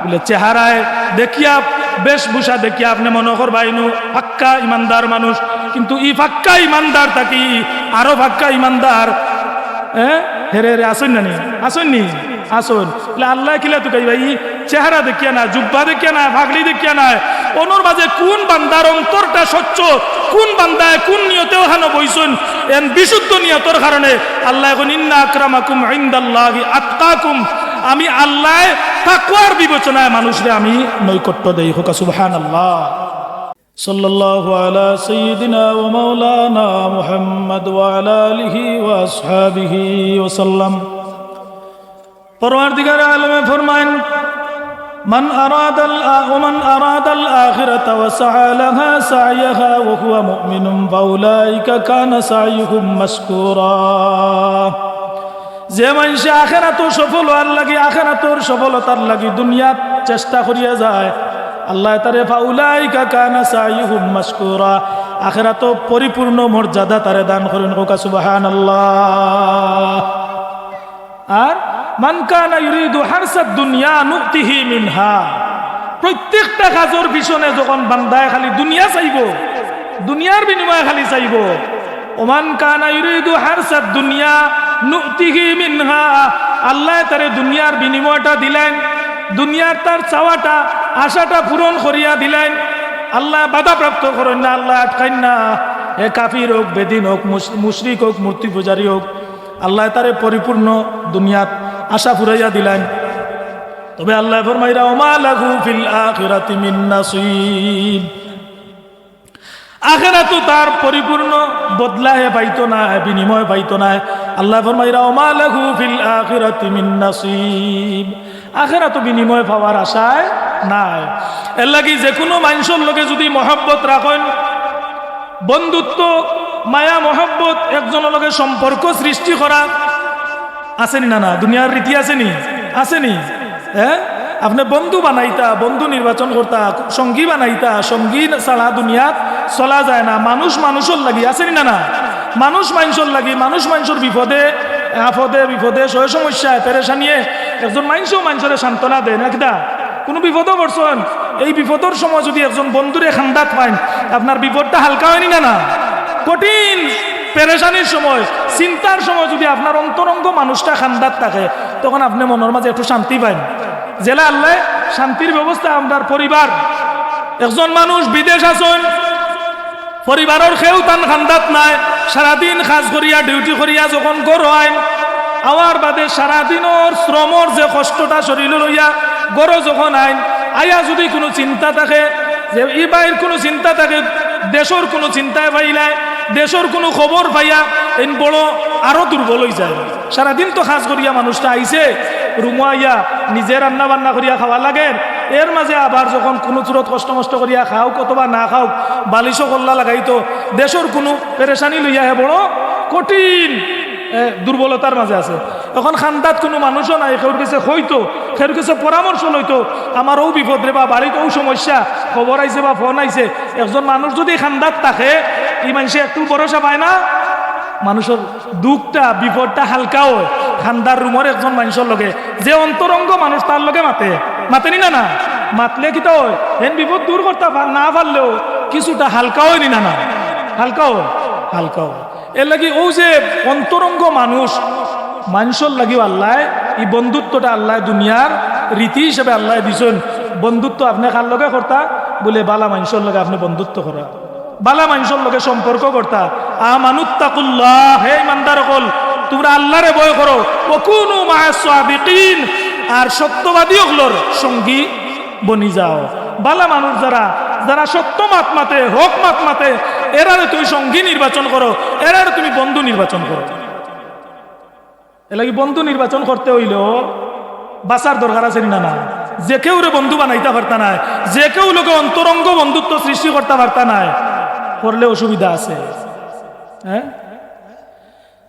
বলে, চেহারায় দেখিয়া, বেশভূষা দেখিয়া আপনে মনো করবা ইনো পাক্কা ইমানদার মানুষ, কিন্তু ই পাক্কা ইমানদার থাকি আরো পাক্কা ইমানদার, হ্যাঁ, হেরে হেরে আছইন না নি? আছইন নি? আছইন। বলে, আল্লায় কিলা তুকাইবা? ই চেহারা দেখিয়া নায়, জুব্বা দেখিয়া নায়, পাগড়ি দেখিয়া নায়। অনর মাঝে কুন বান্দার অন্তরটা স্বচ্ছ, কুন বান্দায় কুন নিয়তে অখানো বইছইন, এন বিশুদ্ধ নিয়তর কারণে আল্লায় কইন, "ইন্না আকরামাকুম ইনদাল্লাহি আতকাকুম।" আমি আল্লায় তাকওয়ার বিবেচনায় মানুষরে আমি নৈকট্য দেই। কউক্কা সুবহানাল্লাহ। সাল্লাল্লাহু আলা সাইয়্যিদিনা ওয়া মাওলানা মুহাম্মদ ওয়া আলা আলিহি ওয়া আসহাবিহি ওয়া সাল্লাম। পরওয়ারদিগারে আলমে ফরমাইন, "মান আরাদাল আ-, ওয়া মান আরাদাল আখিরাতা ওয়া সাআ লাহা সাইয়্যাহা ওয়া হুয়া মুমিনুন ফাউলাইকা কানা সাইয়ুহুম মাশকুরা।" যে মানষে আখেরাতো সফল অওয়ার লাগি, আখেরাতর সফলতার লাগি দুনিয়াত চেষ্টা করিয়া যায়, আল্লায় তারে ফাউলাইকা কানা সাইয়ুহুম মাশকুরা, আখেরাতো পরিপূর্ণ মর্যাদা তারে দান করইন। কউক্কা সুবহানাল্লাহ। আর মান কানা ইউরিদু হারসাদ দুনিয়া নুতিহি মিনহা। প্রত্যেকটা কাজর পিছনে যখন বান্দায় খালি দুনিয়া চাইবো, দুনিয়ার বিনিময়ে খালি চাইবো, ওমান কানা ইউরিদু হারসাদ দুনিয়া নুতিহি মিনহা, আল্লায় তারে দুনিয়ার বিনিময়টা দিলাইন, দুনিয়ার তার চাওয়াটা, আশাটা পূরণ করিয়া দিলাইন। আল্লায় বাধাপ্রাপ্ত করইন না, আল্লায় আটকাইন না। হে কাফির অউক, বেদিন অউক, মুশ-, মুশরিক অউক, মূর্তি পূজারী অউক, আল্লায় তারে পরিপূর্ণ দুনিয়াত আশা ফুরাইয়া দিলাইন। তবে আল্লায় ফরমাইরা, "ওমা লাহু ফিল আখিরাতি মিন নাসিব।" আখেরাতো তার পরিপূর্ণ বদলা হে পাইতো নায়, বিনিময় পাইতো নায়। আল্লায় ফরমাইরা, "ওমা লাহু ফিল আখিরাতি মিন নাসিব।" আখেরাতো বিনিময় পাওয়ার আশায় নায়। এরলাগি যেকুনু মানষর লগে যুদি মহব্বত রাখইন, বন্ধুত্ব, মায়া মহব্বত, একজনর লগে সম্পর্ক সৃষ্টি করা, আছে নি না, না? দুনিয়ার রীতি আছে নি? আছে নি? হ্যাঁ? আপনে বন্ধু বানাইতা, বন্ধু নির্বাচন করতা, সঙ্গী বানাইতা, সঙ্গী ছাড়া দুনিয়াত চলা যায় না। মানুষ মানুষর লাগি, আছে নি না, না? মানুষ মানষর লাগি, মানুষ মানষর বিপদে, আপদে, বিপদে, সয় সমস্যায়, পেরেশানিয়ে একজন মানষেও মানষরে সান্ত্বনা দেয় না কিতা? কুনু বিপদো পড়ছইন, এই বিপদর সময় যুদি একজন বন্ধুরে কান্দাত পাইন, আপনার বিপদটা হালকা অয় নি না, না? কঠিন পেরেশানির সময়, চিন্তার সময় যুদি আপনার অন্তরঙ্গ মানুষটা কান্দাত থাকে, তখন আপনে মনর মাঝে একটু শান্তি পাইন। যেলা আল্লায় শান্তির ব্যবস্থা আপনার পরিবার। একজন মানুষ বিদেশ আছইন, পরিবারর কেউ তান কান্দাত নাই, সারাদিন কাজ করিয়া, ডিউটি করিয়া যখন ঘরো আইন, আওয়ার বাদে সারাদিনর শ্রমর যে কষ্টটা শরীলো লইয়া ঘরো যখন আইন, আইয়া যুদি কুনু চিন্তা থাকে, যে ই ভাইর কুনু চিন্তা থাকে, দেশর কুনু চিন্তায় পাইলায়, দেশর কুনু খবর পাইয়া, এইন বড় আরো দুর্বল অইযায়। সারাদিন তো কাজ করিয়া মানুষটা আইছে, রুমো আইয়া নিজে রান্না বান্না করিয়া খাওয়া লাগের, এর মাঝে আবার যখন কুনু চুরত কষ্ট মষ্ট করিয়া খাউক অথবা না খাউক, বালিশো কল্লা লাগাইতো, দেশর কুনু পেরেশানি লইয়া হে বড় কঠিন, এ, দুর্বলতার মাঝে আছে। অখন কান্দাত কুনু মানুষও নাই, কেউর গেছে কইতো, কেউর গেছে পরামর্শ লইতো, আমার অউ বিপদ রে বা বাড়িত অউ সমস্যা, খবর আইছে বা ফোন আইছে। একজন মানুষ যুদি কান্দাত থাকে, ই মানষে একটু ভরসা পায় না। মানষর দুখটা, বিপদটা হালকা অয় কান্দার রুমর একজন মানষর লগে, যে অন্তরঙ্গ মানুষ তার লগে মাতে, মাতে নি না, না? মাতলে কিতা অয়? হেন বিপদ দূর করতা পা-, না পারলেও কিছুটা হালকা অয় নি না, না? হালকা অয়, হালকা অয়। এরলাগি অউ যে অন্তরঙ্গ মানুষ, মানষর লাগিও আল্লায় ই বন্ধুত্বটা আল্লায় দুনিয়ার রীতি হিসাবে আল্লায় দিছইন, বন্ধুত্ব আপনে কার লগে করতা? বলে, বালা মানষর লগে আপনে বন্ধুত্ব করা, বালা মানষর লগে সম্পর্ক করতা। আমানুত্তাকুল্লাহ, হে ইমানদার অকল, তুমরা আল্লারে ভয় করো। ওয়া কুনু মা'আস সাদিকিন, আর সত্যবাদী অকলর সঙ্গী বনি যাও। বালা মানুষ যারা, যারা সত্য মাত মাতে, হক মাত মাতে, এরারে তুমি সঙ্গী নির্বাচন করো, এরারে তুমি বন্ধু নির্বাচন করো। এরলাগি বন্ধু নির্বাচন করতে অইলেও বাছার দরকার আছে নি না? না, যে কেউরে বন্ধু বানাইতা পারতা নায়, যে কেউ লগে অন্তরঙ্গ বন্ধুত্ব সৃষ্টি করতা পারতা নায়, করলে অসুবিধা আছে। হ্যাঁ,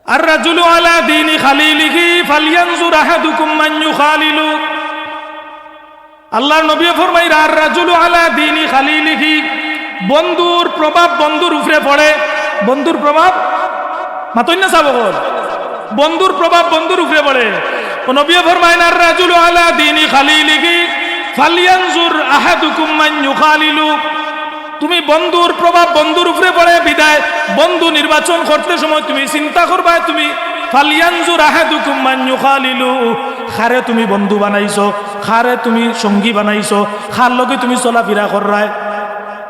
আর রাজুলু আলা দীনি খালিলিহি ফালইয়ানজুর আহাদুকুম মান ইউখালিলু। আল্লাহর নবীয়ে ফরমাইরা, আর রাজুলু আলা দীনি খালিলিহি, বন্ধুর প্রভাব বন্ধুর উপরে পড়ে। বন্ধুর প্রভাব, মাতইন না সাব অকল, বন্ধুর প্রভাব বন্ধুর উপরে পড়ে। ও নবীয়ে ফরমাইন, আর রাজুলু আলা দীনি খালিলিহি ফালইয়ানজুর আহাদুকুম মান ইউখালিলু। তুমি বন্ধুর প্রভাব বন্ধুর উপরে পড়ে বিদায় বন্ধু নির্বাচন করতে সময় তুমি চিন্তা করবায়, তুমি ফালইয়ানজুর আহাদুকুম মান ইউখালিলু, কারে তুমি বন্ধু বানাইছো, কারে তুমি সঙ্গী বানাইছো, কার লগে তুমি চলাফিরা কররায়।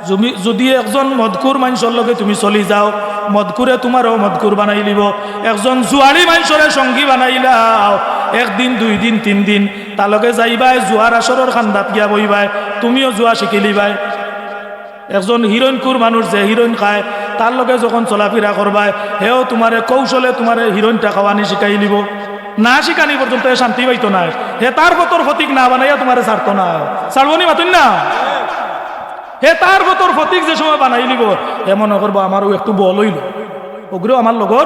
যুদি, যুদি একজন মদখুর মানষর লগে তুমি চলি যাও, মদখুরে তুমারেও মদখুর বানাইলিবো। একজন জুয়াড়ি মানষরে সঙ্গী বানাইলাও, একদিন, দুই দিন, তিন দিন, তার লগে যাইবায়, জুয়ার আসরর কান্দাত গিয়া বইবায়, তুমিও জুয়া শিখিলিবায়। একজন হিরোইনখুর মানুষ যে হিরোইন খায়, তার লগে যখন চলাফিরা করবায়, হেও তুমারে কৌশলে তুমারে হিরোইনটা খাওয়ানি শিখাইলিবো। না শিখানি পর্যন্ত হে শান্তি পাইতো নায়। হে তার পথর ফতিক না বানাইয়া তুমারে ছাড়তো নায়। ছাড়বো নি, মাতইন না? হে তার পথর ফতিক যে সময় বানাইলিবো, হে মনো করবো, আমারও একটু বল অইলো। অগুরে আমার লগর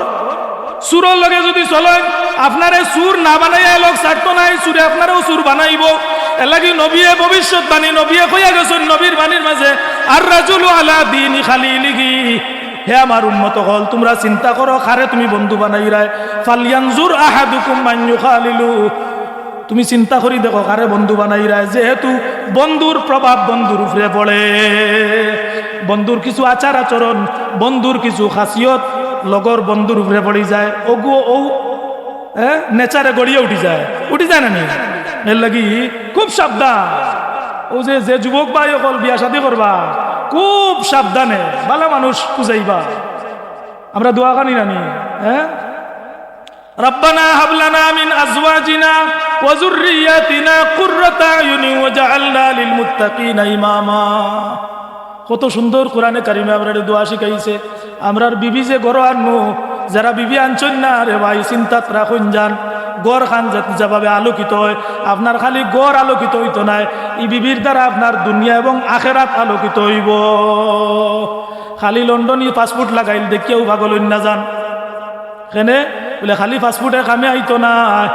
চুরর লগে যুদি চলইন, আপনারে চুর না বানাইয়া এ লগ ছাড়তো নায়, চুরে আপনারেও চুর বানাইবো। এরলাগি নবীয়ে ভবিষ্যৎবাণী, নবীয়ে কইয়া গেছইন নবীর বাণীর মাঝে, আর রাজুলু আলা দীনি খালিলিহি। হে আমার উম্মত অকল, তুমরা চিন্তা করো, কারে তুমি বন্ধু বানাইরায়। ফালইয়ানজুর আহাদুকুম মান ইউখালিলু। তুমি চিন্তা করি দেখো, কারে বন্ধু বানাইরায়, যেহেতু বন্ধুর প্রভাব বন্ধুর উপরে পড়ে। বন্ধুর কিছু আচার আচরণ, বন্ধুর কিছু খাসিয়ত লগর বন্ধুর উপরে পড়ি যায়। অগু অউ, হ্যাঁ, নেচারে গড়িয়া উঠি যায়, উঠি যায় না নি? এরলাগি খুব সাবধান। অউ যে, যে যুবক ভাই অকল বিয়া শাদি করবা, খুব সাবধানে বালা মানুষ খুঁজাইবা। আমরা দোয়া খানি নানি, হ্যাঁ? রাব্বানা হাব লানা মিন আজওয়াজিনা ওয়া যুররিয়াতিনা কুররাতা আয়ুনিন ওয়াজআলনা লিল মুত্তাকিনা ইমামা। কত সুন্দর কোরআনে কারিমে আমরারে দোয়া শিখাইছে। আমরার বিবি যে ঘরো আনমু, যারা বিবি আনছইন না রে ভাই, চিন্তাত রাখইন যান। ঘরখান যে-, যেভাবে আলোকিত অয়, আপনার খালি ঘর আলোকিত অইতো নায়, ই বিবির দ্বারা আপনার দুনিয়া এবং আখেরাত আলোকিত অইবো। খালি লন্ডনি পাসপোর্ট লাগাইল দেখিয়াউ পাগল অইন না যান। কেনে? বলে, খালি পাসপোর্টে কামে আইতো নায়।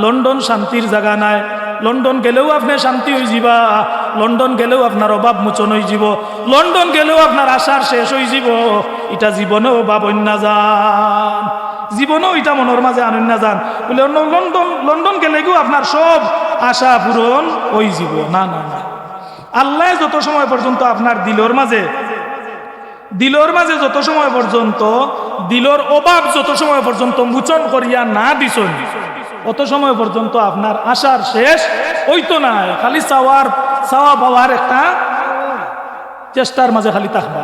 লন্ডন শান্তির জাগা নায়। লন্ডন গেলেউ আপনে শান্তি অইযিবা, লন্ডন গেলেউ আপনার অভাব মোচন অইযিবো, লন্ডন গেলেউ আপনার আশার শেষ অইযিবো। ইটা জীবনেও ভাবইন না যান, জীবনেও ইটা মনর মাঝে আনইন না যান। বলে, অন্য লন্ডন, লন্ডন গেলেগিউ আপনার সব আশা পূরণ অইযিবো। না, না, না। আল্লায় যত সময় পর্যন্ত আপনার দিলর মাঝে দিলর মাঝে যত সময় পর্যন্ত, দিলর অভাব যত সময় পর্যন্ত মোচন করিয়া না দিছইন, অত সময় পর্যন্ত আপনার আশার শেষ অইতো নায়। খালি চাওয়ার, চাওয়া পাওয়ার একটা চেষ্টার মাঝে খালি থাকবা।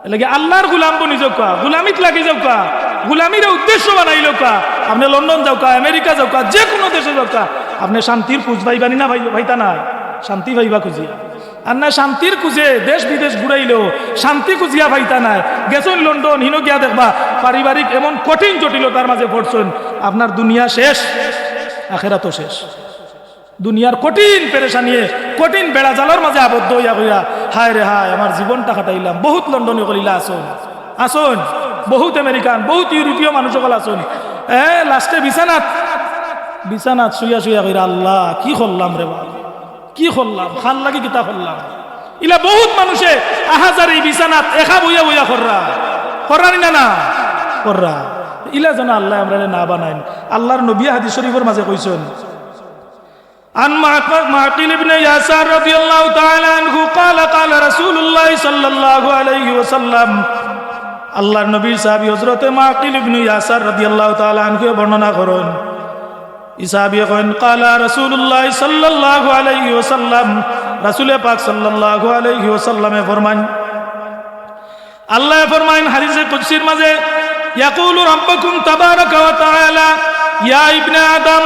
এরলাগি আল্লার গুলাম বনি যাউক্কা, গুলামিত লাগি যাউক্কা, গুলামিরে উদ্দেশ্য বানাই লউক্কা। আপনে লন্ডন যাউক্কা, আমেরিকা যাউক্কা, যে কুনু দেশে যাউক্কা, আপনে শান্তির খুঁজ পাইবা নি না পাই-, পাইতা নায়? শান্তি পাইবা খুঁজিয়া। আর না শান্তির খুঁজে দেশ বিদেশ ঘুরাইলেও শান্তি খুঁজিয়া পাইতা নায়। গেছইন লন্ডন, হিনো গিয়া দেখবা পারিবারিক এমন কঠিন জটিলতার মাঝে পড়ছইন, আপনার দুনিয়া শেষ, আখেরাতও শেষ। দুনিয়ার কঠিন পেরেশানিয়ে, কঠিন বেড়াজালর মাঝে আবদ্ধ অইয়া কইরা, "হায় রে হায়, আমার জীবনটা কাটাইলাম।" বহুত লন্ডনি অকল ইলা আছইন, আছইন, বহুত আমেরিকান, বহুত ইউরোপীয় মানুষ অকল আছইন। এ, লাস্টে বিছানাত, বিছানাত শুইয়া শুইয়া কইরা, "আল্লাহ, কি করলাম রে বাবা?" কি করলাম? কার লাগি কিতা করলাম? ইলা বহুত মানুষে আহাজারি বিছানাত একা বইয়া বইয়া কররা। কররা নি না, না? কররা। ইলা যেন আল্লায় আমরারে না বানাইন। আল্লার নবীয়ে হাদিস শরীফর মাঝে কইছইন, عن معق-، معقل بن يسار رضي الله تعالى عنه قال، قال رسول الله صلى الله عليه وسلم। আল্লার নবীর সাহাবী হযরতে মাকিল ইবনে ইয়াসার রাদিয়াল্লাহু তাআলা আনহুয়ে বর্ণনা করইন, ই সাহাবিয়ে কইন, "ক্বালা রাসূলুল্লাহ সাল্লাল্লাহু আলাইহি ওয়াসাল্লাম।" রাসূলে পাক সাল্লাল্লাহু আলাইহি ওয়াসাল্লামে ফরমাইন, আল্লায় ফরমাইন হাদিসে কুদসির মাঝে, "ইয়াকুলু রাব্বুকুম তাবারাকা ওয়া তাআলা, ইয়া ইবনে আদম,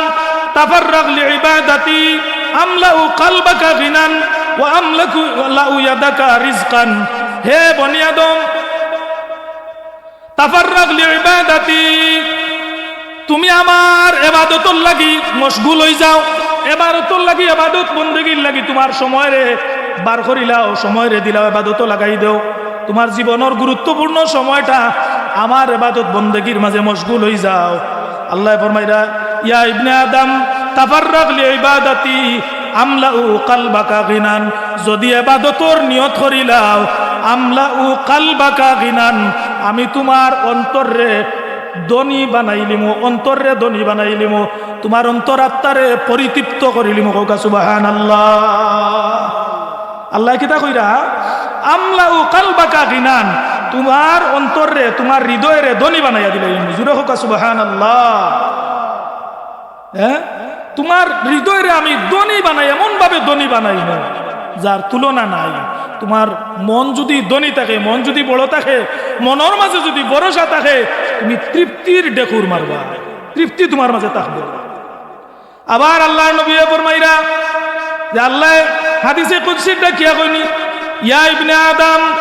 তাফাররাগ লিইবাদাতি, আমলাউ কালবাকা গিনান ওয়া আমলাকু লাউ ইয়াদাকা রিজকান।" হে বনি আদম, তাফাররাগ লিইবাদাতি, তুমি আমার এবাদতর লাগি মশগুল অই যাও। এবাদতর লাগি, এবাদত বন্দেগীর লাগি তুমার সময়রে বার করিলাও, সময়রে দিলাও, এবাদতো লাগাই দেও। তুমার জীবনর গুরুত্বপূর্ণ সময়টা আমার এবাদত বন্দেগীর মাঝে মশগুল অই যাও। আল্লায় ফরমাইরা, "ইয়া ইবনে আদম, তাফাররাগ লিইবাদাতি, আমলাউ কালবাকা গিনান।" যুদি এবাদতর নিয়ত করিলাও, "আমলাউ কালবাকা গিনান", আমি তুমার অন্তররে ধনী বানাইলিমু, অন্তররে ধনী বানাইলিমু, তুমার অন্তরাত্মারে পরিতৃপ্ত করিলিমু। কউক্কা সুবহানাল্লাহ। আল্লায় কিতা কইরা? "আমলাউ কালবাকা গিনান", তুমার অন্তররে, তুমার হৃদয়রে ধনী বানাইয়া দিলাইমু। জুরে কউক্কা সুবহানাল্লাহ। হ্যাঁ, তুমার হৃদয়রে আমি ধনী বানাই, এমন ভাবে ধনী বানাইমু যার তুলনা নাই। তুমার মন যুদি ধনী থাকে, মন যুদি বড় থাকে, মনর মাঝে যুদি ভরসা থাকে, তুমি তৃপ্তির ঢেকুর মারবা, তৃপ্তি তুমার মাঝে থাকবো। আবার আল্লার নবীয়ে ফরমাইরা যে আল্লায় হাদিসে কুদসির ডাকিয়া কইনি, "ইয়া ইবনে আদম,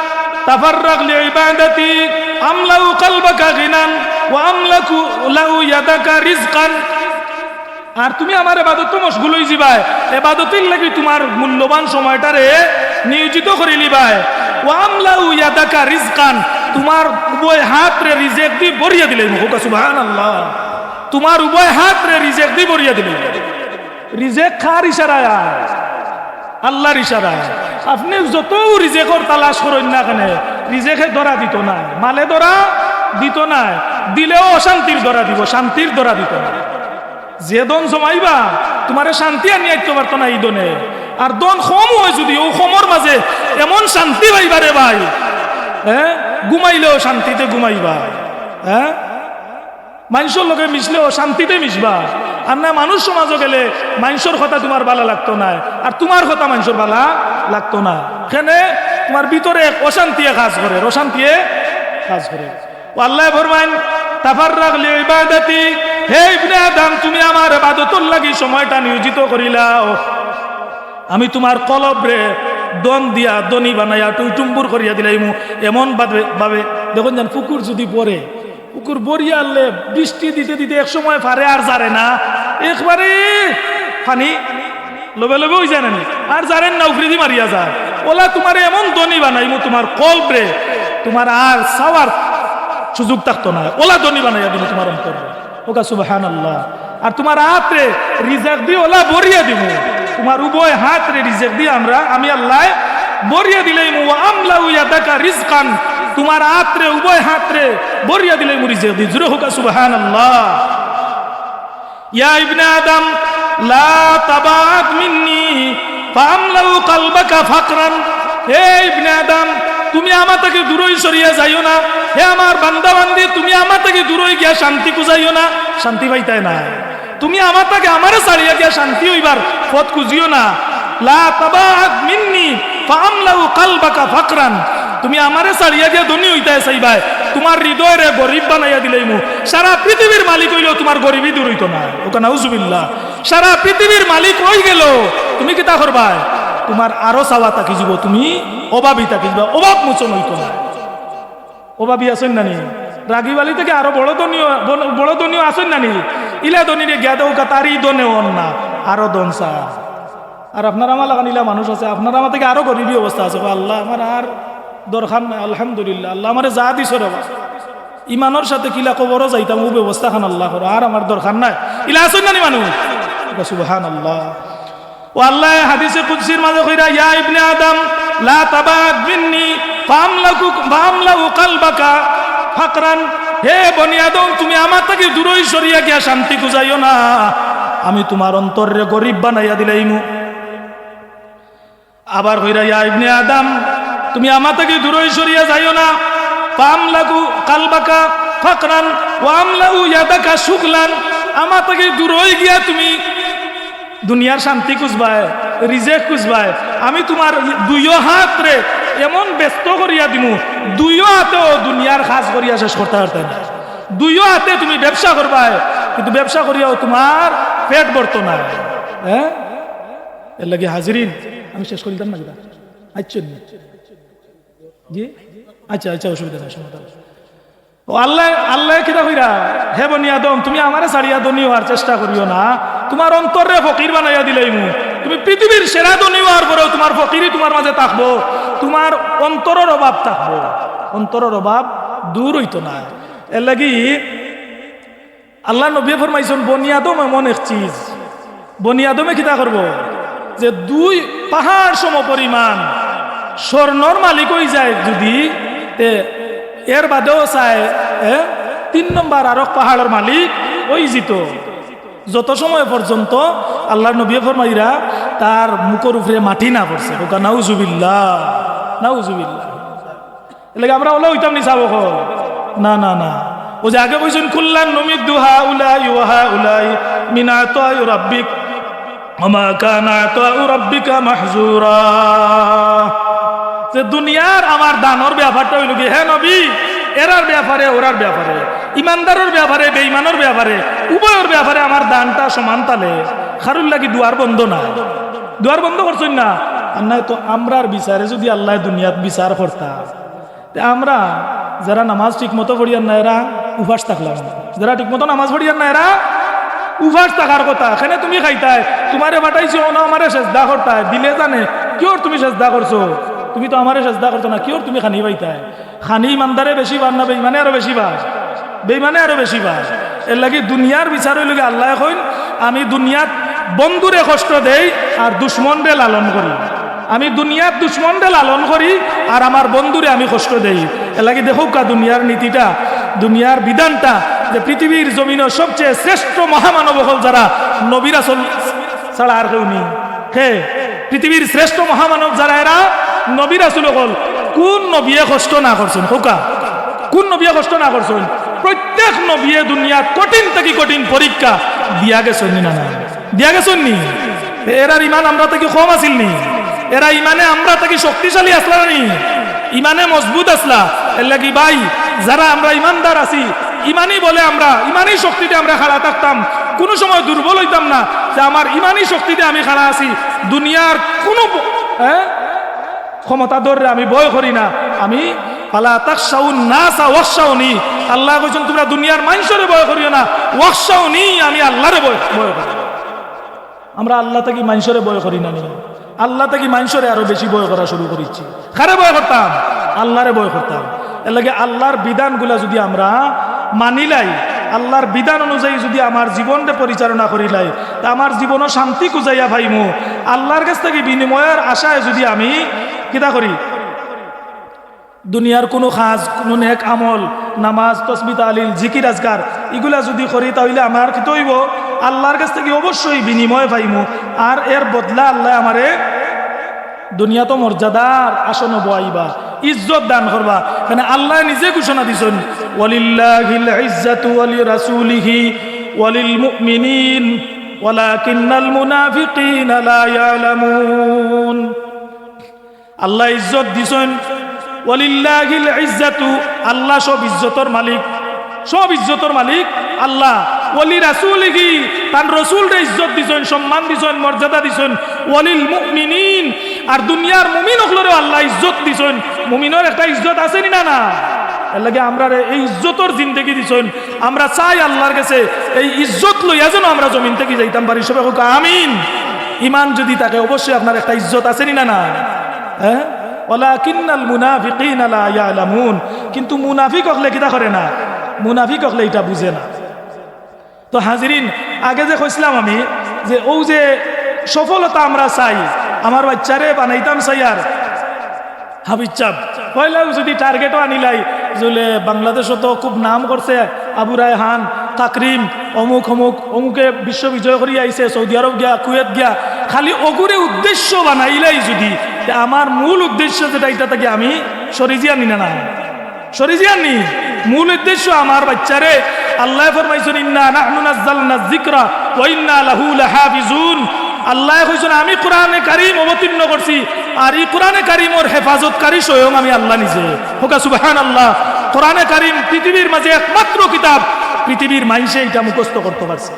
তাফাররাগ লিইবাদাতি, আমলাউ কালবাকা গিনান ওয়া আমলাকু লাউ ইয়াদাকা রিজকান।" আর তুমি আমার এবাদতো মশগুল অই যিবায়, এবাদতর লাগি তুমার মূল্যবান সময়টারে নিয়োজিত করিলিবায়। "ওয়া আমলাউ ইয়াদাকা রিজকান", তুমার উভয় হাতরে রিজেক দি ভরিয়া দিলাইমু। কউক্কা সুবহানাল্লাহ। তুমার উভয় হাতরে রিজেক দি ভরিয়া দিলাইমু। রিজেক কার ইশারায় আয়? আল্লার ইশারায়। আপনে যতউ রিজেকর তালাশ করইন না কেনে, রিজেকে ধরা দিতো নায়, মালে ধরা দিতো নায়, দিলেও অশান্তির ধরা দিবো, শান্তির ধরা দিতো নায়। যে ধন জমাইবা, তুমারে শান্তি আনি আইতো পারতো না ই ধনে। আর ধন কম অয় যুদি, অউ কমর মাঝে এমন শান্তি পাইবা রে ভাই, হ্যাঁ, ঘুমাইলেও শান্তিতে ঘুমাইবা, হ্যাঁ, মানষর লগে মিশলেও শান্তিতে মিশবা। আর না, মানুষ সমাজো গেলে মানষর কথা তুমার ভালা লাগতো নায়, আর তুমার কথা মানষর ভালা লাগতো না। কেনে? তুমার ভিতরে এক অশান্তিয়ে কাজ করের, অশান্তিয়ে কাজ করের। ও আল্লায় ফরমাইন, "তাফাররাগ লিইবাদাতি", হে ইবনে আদম, তুমি আমার এবাদতর লাগি সময়টা নিয়োজিত করিলাও। আমি তুমার কলবরে ধন দিয়া ধনী বানাইয়া টুইটুম্বুর করিয়া দিলাইমু। এমন ভাবে, ভাবে দেখইন যেন পুকুর যুদি ভরে, পুকুর ভরিয়া আনলে বৃষ্টি দিতে দিতে এক সময় ফারে আর জারে না, একবারে পানি লবে লবে অই যায় না নি? আর জারের না, উফরেদি মারিয়া যায়। অলা তুমারে এমন ধনী বানাইমু, তুমার কলবরে, তুমার আর চাওয়ার সুযোগ থাকতো না, অলা ধনী বানাইয়া দিমু তুমার অন্তররে। কউক্কা সুবহানাল্লাহ। আর তুমার আতরে রিজেক দি অলা ভরিয়া দিমু, তুমার উভয় হাতরে রিজেক দি আমরা, আমি আল্লায় ভরিয়া দিলাইমু। "ওয়া আমলাউ ইয়াদাকা রিজকান", তুমার আতরে, উভয় হাতরে ভরিয়া দিলাইমু রিজেক দি। জুরে কউক্কা সুবহানাল্লাহ। ইয়া ইবনে আদম, লা তাবাআদ মিন্নি, ফাআমলাউ কালবাকা ফাকরান। হে ইবনে আদম, তুমি আমার থাকি দূরই সরিয়া যাইও না। হে আমার বান্দা বান্দি, তুমি আমার থাকি দূরই গিয়া শান্তি খুঁজাইও না, শান্তি পাইতায় নায়। তুমি আমার থাকি, আমারে ছাড়িয়া গিয়া শান্তি অইবার পথ খুঁজিও না। লা তাবাআদ মিন্নি, ফাআমলাউ কালবাকা ফাকরান। তুমি আমারে ছাড়িয়া গিয়া ধনী অইতায় চাইবায়, তুমার হৃদয়রে গরিব বানাইয়া দিলাইমু। সারা পৃথিবীর মালিক অইলেও তুমার গরিবি দূর অইতো নায়। কউক্কা নাউজুবিল্লাহ। সারা পৃথিবীর মালিক অইগেলেও তুমি কিতা করবায়? তুমার আরো চাওয়া থাকি যিবো, তুমি অভাবী থাকি যিবায়, অভাব মোচন অইতো নায়। অভাবী আছইন না নি? রাগী বালি থাকি আরো বড় ধনীও, বড়, বড় ধনীও আছইন না নি? ইলা ধনীরে গিয়া দেউক্কা, তার ই ধনেও অর না, আরো ধন চায়। আর আপনার আমার লাখান ইলা মানুষ আছে, আপনার আমার থাকি আরো গরিবি অবস্থা আছে। কয়, "আল্লাহ, আমার আর দরকার নাই, আলহামদুলিল্লাহ, আল্লাহ আমারে যা দিছো রে বা।" ইমানর সাথে কিলা কবরো যাইতাম, অউ ব্যবস্থা খান আল্লাহ করো, আর আমার দরকার নাই। ইলা আছইন না নি মানুষ? কয়, "সুবহানাল্লাহ।" ও আল্লায় হাদিসে কুদসির মাঝে কইরা, "ইয়া ইবনে আদম, লা তাবাআদ মিন্নি, ফাআমলাকু, ফাআমলাউ কালবাকা ফাকরান।" হে বনি আদম, তুমি আমার থাকি দূরই সরিয়া গিয়া শান্তি খুঁজাইও না, আমি তুমার অন্তররে গরিব বানাইয়া দিলাইমু। আবার কইরা, "ইয়া ইবনে আদম, তুমি আমার থাকি দূরই সরিয়া যাইও না, ফাআমলাকু কালবাকা ফাকরান ওয়া আমলাউ ইয়াদাকা শুগলান।" আমার থাকি দূরই গিয়া তুমি দুনিয়ার শান্তি খুঁজবায়, রিজেক খুঁজবায়। আমি তুমার দুইও হাতরে এমন ব্যস্ত করিয়া দিমু, দুইও হাতেও দুনিয়ার কাজ করিয়া শেষ করতায় পারতায় না। দুইও হাতে তুমি ব্যবসা করবায়, কিন্তু ব্যবসা করিয়াও তুমার পেট ভরতো নায়। হ্যাঁ, এর লাগি হাজিরিন, আমি শেষ করিতাম না কিতা? আচ্ছা, নি? জি, আচ্ছা, আচ্ছা, অসুবিধা নাই, সমাধান। ও আল্লাহ, আল্লাহ কিতা কইরা, "হে বনি আদম, তুমি আমারে ছাড়িয়া ধনী অওয়ার চেষ্টা করিও না, তুমার অন্তররে ফকির বানাইয়া দিলাইমু। তুমি পৃথিবীর সেরা ধনী অওয়ার পরেও তুমার ফকিরি তুমার মাঝে থাকবো, তুমার অন্তরর অভাব থাকবো, অন্তরর অভাব দূর অইতো নায়।" এর লাগি আল্লাহর নবীয়ে ফরমাইছইন, বনি আদম এমন এক চিজ, বনি আদমে কিতা করবো? যে দুই পাহাড় সম পরিমাণ স্বর্ণর মালিক অইযায় যুদি, তে এর বাদেও চায়, এ, তিন নম্বর আরক পাহাড়র মালিক অইযিতো। যত সময় পর্যন্ত আল্লাহর নবীয়ে ফরমাইরা তার মুখর উপরে মাটি না পড়ছে। কউক্কা নাউজুবিল্লাহ, নাউজুবিল্লাহ। এর লাগি আমরা অলা অইতাম নি, চাব কও? না, না, না। অউ যে আগে কইছইন, "কুল্লান নুমিদ্দু হাউলাই ওয়া হাউলাই মিন আতাই রাব্বিক, ওয়া মা কানা আতাউ রাব্বিকা মাহজুরা।" যে দুনিয়ার আমার দানর ব্যাপারটা অইলো কি, হে নবী, এরার ব্যাপারে, ওরার ব্যাপারে, ইমানদারর ব্যাপারে, বেইমানর ব্যাপারে, উভয়র ব্যাপারে আমার দানটা সমান তালে। কারুর লাগি দুয়ার বন্ধ না, দুয়ার বন্ধ করছইন না। আর নায় তো আমরার বিচারে যুদি আল্লায় দুনিয়াত বিচার করতা, তে আমরা যেরা নামাজ ঠিক মতো পড়িয়ার না, এরা উপাস থাকলাম। যেরা ঠিক মতো নামাজ পড়িয়ার না, এরা উপাস থাকার কথা। কেনে তুমি খাইতায়? তুমারে পাঠাইছি অনো আমারে সেজদা করতায়। দিলে জানে, কিওর তুমি সেজদা করছো? তুমি তো আমারে সেজদা করছো না, কিওর তুমি খানি পাইতায়? খানি ইমানদারে বেশি পার না বেইমানে আরো বেশি পার? বেইমানে আরো বেশি পার। এর লাগি দুনিয়ার বিচার অইলো গি, আল্লায় কইন, "আমি দুনিয়াত বন্ধুরে কষ্ট দেই আর দুশমনরে লালন করি।" আমি দুনিয়ার দুশমনরে লালন করি, আর আমার বন্ধুরে আমি কষ্ট দেই। এর লাগি দেখউক্কা দুনিয়ার নীতিটা, দুনিয়ার বিধানটা, যে পৃথিবীর জমিনো সবচেয়ে শ্রেষ্ঠ মহামানব অকল যারা, নবী রাসুল ছাড়া আর কেউ নি। কে? পৃথিবীর শ্রেষ্ঠ মহামানব যারা, এরা নবী রাসুল অকল। কুন নবিয়ে কষ্ট না করছইন? কউক্কা, কুন নবিয়ে কষ্ট না করছইন? প্রত্যেক নবিয়ে দুনিয়াত কঠিন থাকি কঠিন পরীক্ষা দিয়া গেছইন নি না, না? দিয়া গেছইন নি? এরার ইমান আমরা থাকি কম আছিল নি? এরা ইমানে আমরা থাকি শক্তিশালী আছলা নি? ইমানে মজবুত আছলা। এর লাগি ভাই, যারা আমরা ইমানদার আছি, ইমানি বলে আমরা, ইমানি শক্তিতে আমরা খাড়া থাকতাম, কুনু সময় দুর্বল অইতাম না, যে আমার ইমানি শক্তিতে আমি খাড়া আছি, দুনিয়ার কুনু ব-, হ্যাঁ? ক্ষমতাধররে আমি ভয় করি না। আমি, "ফালা তাখশাউন নাসা ওয়াখশাউনি।" আল্লায় কইছইন, "তুমরা দুনিয়ার মানষরে ভয় করিও না, ওয়াখশাউনি, আমি আল্লারে ভয়, ভয় করি।" আমরা আল্লা থাকি মানষরে ভয় করি না নি? আল্লা থাকি মানষরে আরো বেশি ভয় করা শুরু করিছি। কারে ভয় করতাম? আল্লারে ভয় করতাম। এর লাগি আল্লার বিধানগুলা যুদি আমরা মানিলাই, আল্লার বিধান অনুযায়ী যুদি আমার জীবনরে পরিচালনা করিলাই, তে আমার জীবনো শান্তি খুজাইয়া পাইমু। আল্লার গেছ থাকি বিনিময়র আশায় যুদি আমি কিতা করি, দুনিয়ার কুনু কাজ, কুনু নেক আমল, নামাজ, তসবি, তাহলিল, জিকির, আজকার, ইগুলা যুদি করি, তা অইলে আমার কিতা অইবো? আল্লার গেছ থাকি অবশ্যই বিনিময় পাইমু। আর এর বদলা আল্লায় আমারে দুনিয়াত মর্যাদার আসনো বওয়াইবা, ইজ্জত দান করবা। কেনে আল্লায় নিজে ঘোষণা দিছইন, "ওয়ালিল্লাহিল ইজ্জাতু ওয়ালি রাসূলিহি ওয়ালিল মুমিনিন ওয়ালাকিন্নাল মুনাফিকিনা লা ইয়ালামুন।" আল্লায় ইজ্জত দিছইন, "ওয়ালিল্লাহিল ইজ্জাতু", আল্লা সব ইজ্জতর মালিক, সব ইজ্জতর মালিক আল্লা। "ওয়ালি রাসূলিহি", তান রসুলরে ইজ্জত দিছইন, সম্মান দিছইন, মর্যাদা দিছইন। "ওয়ালিল মুমিনিন", আর দুনিয়ার মুমিন অকলরেও আল্লায় ইজ্জত দিছইন। মুমিনর একটা ইজ্জত আছে নি না, না? এর লাগি আমরারে এই ইজ্জতর জিন্দেগি দিছইন। আমরা চাই আল্লার গেছে এই ইজ্জত লইয়া যেন আমরা জমিন থাকি যাইতাম পারি। সবে কউক্কা আমিন। ইমান যুদি থাকে, অবশ্যই আপনার একটা ইজ্জত আছে নি না, না? হ্যাঁ? "ওয়ালাকিন্নাল মুনাফিকিনা লা ইয়ালামুন।" কিন্তু মুনাফিক অকলে কিতা করে না? মুনাফিক অকলে ইটা বুঝে না। তো হাজিরিন, আগে যে কইছলাম আমি, যে অউ যে সফলতা আমরা চাই, আমার বাইচ্চারে বানাইতাম চাই, আর হাফিজ সাব, পয়লাউ যুদি টার্গেটও আনিলাই, যে বাংলাদেশো তো খুব নাম করছে আবু রায়হান, তাকরিম, অমুক অমুক, অমুকে বিশ্ববিজয় করি আইছে, সৌদি আরব গিয়া, কুয়েত গিয়া, খালি অগুরে উদ্দেশ্য বানাইলাই যুদি, তে আমার মূল উদ্দেশ্য যেটা, ইটা থাকি আমি সরি যিয়ার নি না, না? সরি যিয়ার নি? মূল উদ্দেশ্য আমার বাইচ্চারে আল্লায় ফরমাইছইন, "ইন্না নাহনু নাজ্জালনা যিকরা ওয়া ইন্না লাহু লাহাফিজুন।" আল্লায় কইছইন, "আমি কোরআনে কারীম অবতীর্ণ করছি, আর ই কোরআনে কারীমর হেফাজতকারী স্বয়ং আমি আল্লাহ নিজে।" কউক্কা সুবহানাল্লাহ। কোরআনে কারীম পৃথিবীর মাঝে একমাত্র কিতাব, পৃথিবীর মানষে ইটা মুখস্থ করতো পারছে।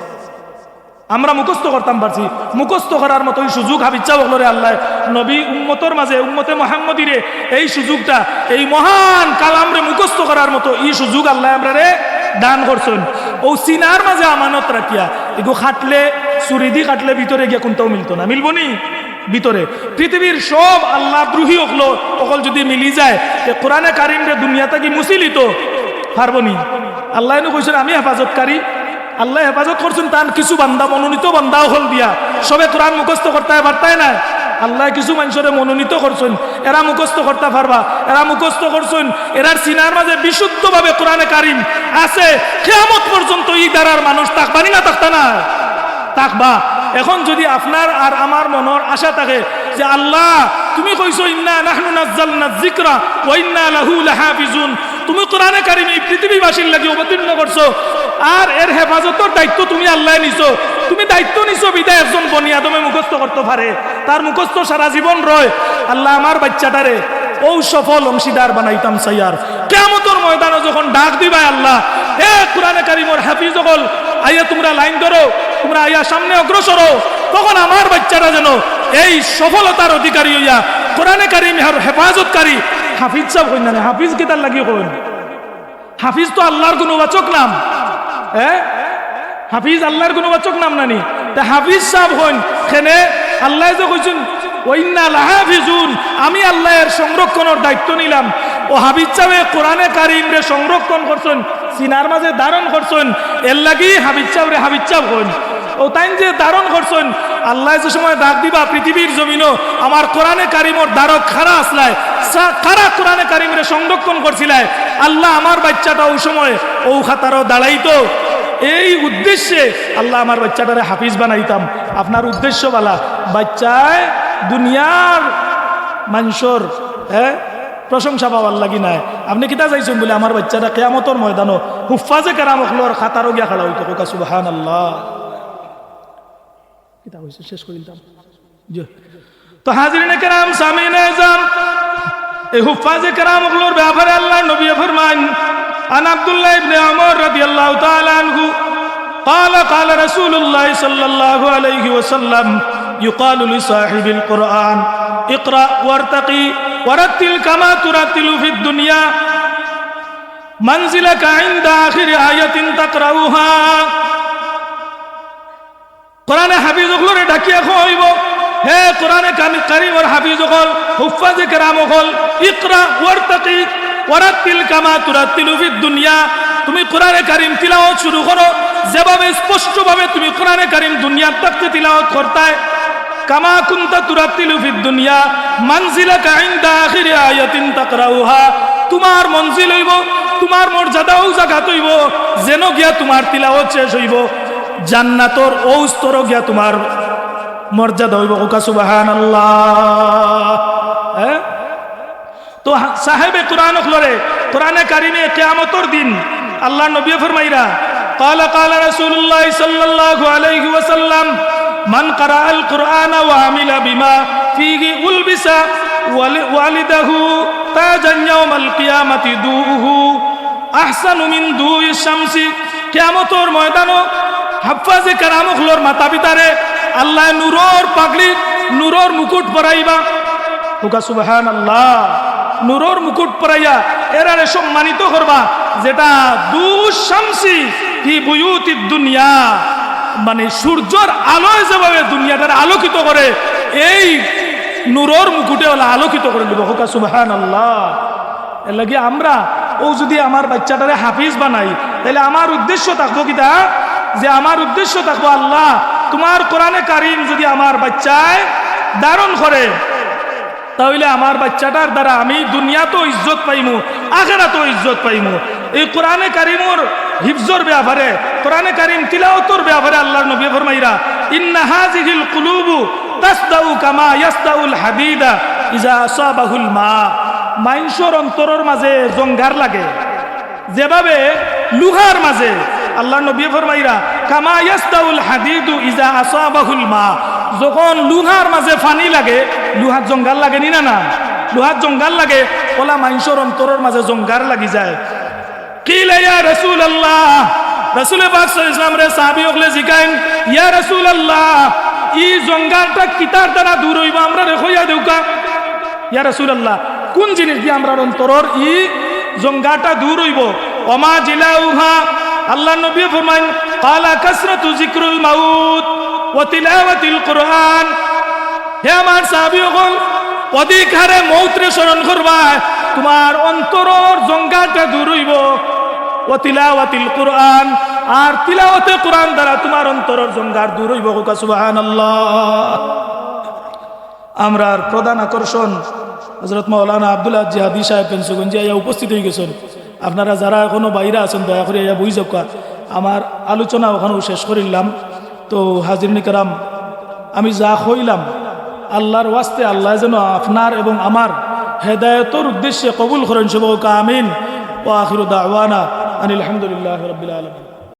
আমরা মুখস্থ করতাম পারছি, মুখস্থ করার মতো ই সুযোগ হাফিজ সাব অকলরে আল্লায় নবী উম্মতর মাঝে, উম্মতে মুহাম্মদীরে এই সুযোগটা, এই মহান কালামরে মুখস্থ করার মতো ই সুযোগ আল্লায় আমরারে দান করছইন। অউ সিনার মাঝে আমানত রাখিয়া, ইগু কাটলে, ছুরিদি কাটলে ভিতরে গিয়া কুন্তাও মিলতো না, মিলবো নি? ভিতরে পৃথিবীর সব আল্লাহ দ্রোহী অকল, অকল যুদি মিলি যায়, তে কোরআনে কারীমরে দুনিয়া থাকি মুছিলিতো পারবো নি? আল্লায় নু কইছইন, "আমি হেফাজতকারী।" আল্লায় হেফাজত করছইন তান কিছু বান্দা, মনোনীত বান্দা অকল দিয়া। সবে কোরআন মুখস্থ করতায় পারতায় নায়। আল্লায় কিছু মানষরে মনোনীত করছইন, এরা মুখস্থ করতা পারবা, এরা মুখস্থ করছইন, এরার সিনার মাঝে বিশুদ্ধভাবে কোরআনে কারীম আছে। কিয়ামত পর্যন্ত ই ধারার মানুষ থাকবা নি না থাকতা নায়? থাকবা। এখন যুদি আপনার আর আমার মনর আশা থাকে যে, "আল্লাহ, তুমি কইছো, ইন্না নাহনু নাজ্জালনা যিকরা ওয়া ইন্না লাহু লাহাফিজুন।" তুমি কোরআনে কারীম ই পৃথিবীবাসীর লাগি অবতীর্ণ করছো, আর এর হেফাজতর দায়িত্ব তুমি আল্লায় নিছো। তুমি দায়িত্ব নিছো বিধায় একজন বনি আদমে মুখস্থ করতো পারে, তার মুখস্থ সারা জীবন রয়। আল্লাহ, আমার বাইচ্চাটারে অউ সফল অংশীদার বানাইতাম চাইয়ার। কিয়ামতর ময়দানো যখন ডাক দিবায় আল্লাহ, "হে কোরআনে কারীমর হাফিজ অকল, আইয়া তুমরা লাইন ধরো, তুমরা আইয়া সামনে অগ্রসর অও," তখন আমার বাইচ্চাটা যেন এই সফলতার অধিকারী অইয়া কোরআনে কারীমর হেফাজতকারী হাফিজ সাব অইন না নি। হাফিজ কিতার লাগি কইন? হাফিজ তো আল্লাহর গুণবাচক নাম। হ্যাঁ, হাফিজ আল্লাহর গুণবাচক নাম না নি? তে হাফিজ সাব অইন কেনে? আল্লায় যে কইছইন, "ওয়া ইন্না লাহাফিজুন", আমি আল্লায় এর সংরক্ষণর দায়িত্ব নিলাম। অউ হাফিজ সাবে কোরআনে কারীমরে সংরক্ষণ করছইন, সিনার মাঝে ধারণ করছইন, এর লাগি হাফিজ সাবরে হাফিজ সাব অইন। অউ তাইন যে ধারণ করছইন, আল্লায় যে সময় ডাক দিবা পৃথিবীর জমিনো, "আমার কোরআনে কারীমর ধারক কারা আছলায়, সা-, কারা কোরআনে কারীমরে সংরক্ষণ করছিলায়?" আল্লাহ, আমার বাইচ্চাটা অউ সময় অউ কাতারো দাঁড়াইতো। এই উদ্দেশ্যে আল্লাহ আমার বাইচ্চাটারে হাফিজ বানাইতাম। আপনার উদ্দেশ্য ভালা, বাইচ্চায় দুনিয়ার মানষর, হ্যাঁ, প্রশংসা পাওয়ার লাগি নায়। আপনে কিতা চাইছইন বুলে আমার বাইচ্চাটা কিয়ামতর ময়দানো হুফফাজে কেরাম অকলর কাতারো গিয়া খাড়া অইতো? কউক্কা সুবহানাল্লাহ। কিতা কইছে? শেষ করি দিতাম। জি। তো হাজিরিনে কেরাম, সামিইনে এজাম, এই হুফফাজে কেরাম অকলর ব্যাপারে আল্লাহর নবীয়ে ফরমাইন, عن عبد الله بن عمر رضي الله تعالى عنه قال قال رسول الله صلى الله عليه وسلم يقال لصاحب القرآن اقرأ وارتق ورتل كما ترتل في الدنيا منزلك عند آخر آية تقرأها। কোরআনে হাফিজ অকলরে ডাকিয়া কইবো, "হে কোরআনে কামি-, কারীমর হাফিজ অকল, হুফফাজে কেরাম অকল, ইকরা ওয়ারতাকি ওয়ারাত্তিল কামা তুরাত্তিলু ফিদ দুনিয়া।" তুমি কোরআনে কারীম তিলাওয়াত শুরু করো, যেভাবে স্পষ্টভাবে তুমি কোরআনে কারীম দুনিয়ার থাকতে তিলাওয়াত করতায়। কামা কুনতা তুরাত্তিলু ফিদ দুনিয়া, মানজিলাকা ইনদা আখিরি আয়াতিন তাকরাউহা। তুমার মঞ্জিল অইবো, তুমার মর্যাদা অউ জাগাত অইবো, যেন গিয়া তুমার তিলাওয়াত শেষ অইবো। জান্নাতর অউ স্তরো গিয়া তুমার মর্যাদা অইবো। কউক্কা সুবহানাল্লাহ। হ্যাঁ? তো হা-, সাহেবে কোরআন অকলরে, কোরআনে কারিমে কিয়ামতর দিন আল্লাহর নবীয়ে ফরমাইরা, قال قال رسول الله صلى الله عليه وسلم من قرأ القرآن وعمل بما فيه ألبس ول-، والده تاجا يوم القيامة ضوءه أحسن من ضوء الشمس। কিয়ামতর ময়দানো হাফফাজে কেরাম অকলর মাথা ভিতরে আল্লায় নূরর পাগড়ি, নূরর মুকুট পরাইবা। কউক্কা সুবহানাল্লাহ। নূরর মুকুট পরাইয়া এরারে সম্মানিত করবা, যেটা দু শামসি ফি বুয়ুতিদ দুনিয়া, মানে সূর্যর আলোয় যেভাবে দুনিয়াটারে আলোকিত করে, এই নূরর মুকুটে অলা আলোকিত করি দিবো। কউক্কা সুবহানাল্লাহ। এরলাগি আমরা অউ যুদি আমার বাইচ্চাটারে হাফিজ বানাই, তাইলে আমার উদ্দেশ্য থাকবো কিতা? যে আমার উদ্দেশ্য থাকবো, আল্লাহ, তুমার কোরআনে কারিম যুদি আমার বাইচ্চায় ধারণ করে, তাইলে আমার বাইচ্চাটার দ্বারা আমি দুনিয়াতও ইজ্জত পাইমু, আখেরাতও ইজ্জত পাইমু। এই কোরআনে কারিমর হিফজর ব্যাপারে, কোরআনে কারিম তিলাওয়াতর ব্যাপারে আল্লাহর নবীয়ে ফরমাইরা, إن هذه القلوب تصدأ كما يصدأ الحديد إذا أصابه الماء। মানষর অন্তরর মাঝে জঙ্গার লাগে। যেভাবে লুহার মাঝে আল্লাহর নবী ফরমাইরা, "কামা ইয়াস্তাউল হাদিদু ইজা আসাবাহুল মা", যখন লুহার মাঝে পানি লাগে, লুহাত জঙ্গার লাগে নি না, না? লুহাত জঙ্গার লাগে, অলা মানষর অন্তরর মাঝে জঙ্গার লাগি যায়। কিলা ইয়া রাসূলুল্লাহ, রাসূলে পাক সাল্লাল্লাহু আলাইহি ওয়াসাল্লামরে সাহাবী অকলে জিকাইন, "ইয়া রাসূলুল্লাহ, ই জঙ্গারটা কিতার দ্বারা দূর অইবো, আমরারে কইয়া দেউক্কা।" ইয়া রাসূলুল্লাহ, কোন জিনিস দিয়া আমরার অন্তরর ই জঙ্গাটা দূর অইবো? ওমা জিলাউহা, আল্লাহর নবী ফরমাইন, "কালা কাসরাতু যিকরুল মাউত ওয়া তিলাওয়াতিল কুরআন।" হে আমার সাহাবী অকল, অধিক হারে মউতরে স্মরণ করবায়, তুমার অন্তরর জঙ্গাটা দূর অইবো। ওয়া তিলাওয়াতিল কুরআন, আর তিলাওয়াতে কুরআন দ্বারা তুমার অন্তরর জঙ্গার দূর অইবো। কউক্কা সুবহানাল্লাহ। আমরার প্রধান আকর্ষণ হযরত মাওলানা আব্দুল আহাদ জিহাদী সাহেব ফেঞ্চুগঞ্জে আইয়া উপস্থিত অইগেছইন। আপনারা যারা এখনো বাইরে আছইন, দয়া করি আইয়া বই যাউক্কা। আমার আলোচনা অখানো শেষ করিলাম। তো হাজিরিনে কেরাম, আমি যা কইলাম, আল্লাহর ওয়াস্তে আল্লায় যেন আপনার এবং আমার হেদায়েতর উদ্দেশ্যে কবুল করইন, সবে কউক্কা আমিন। ওয়া আখিরু দাওয়ানা আনিল হামদুলিল্লাহি রাব্বিল আলামিন।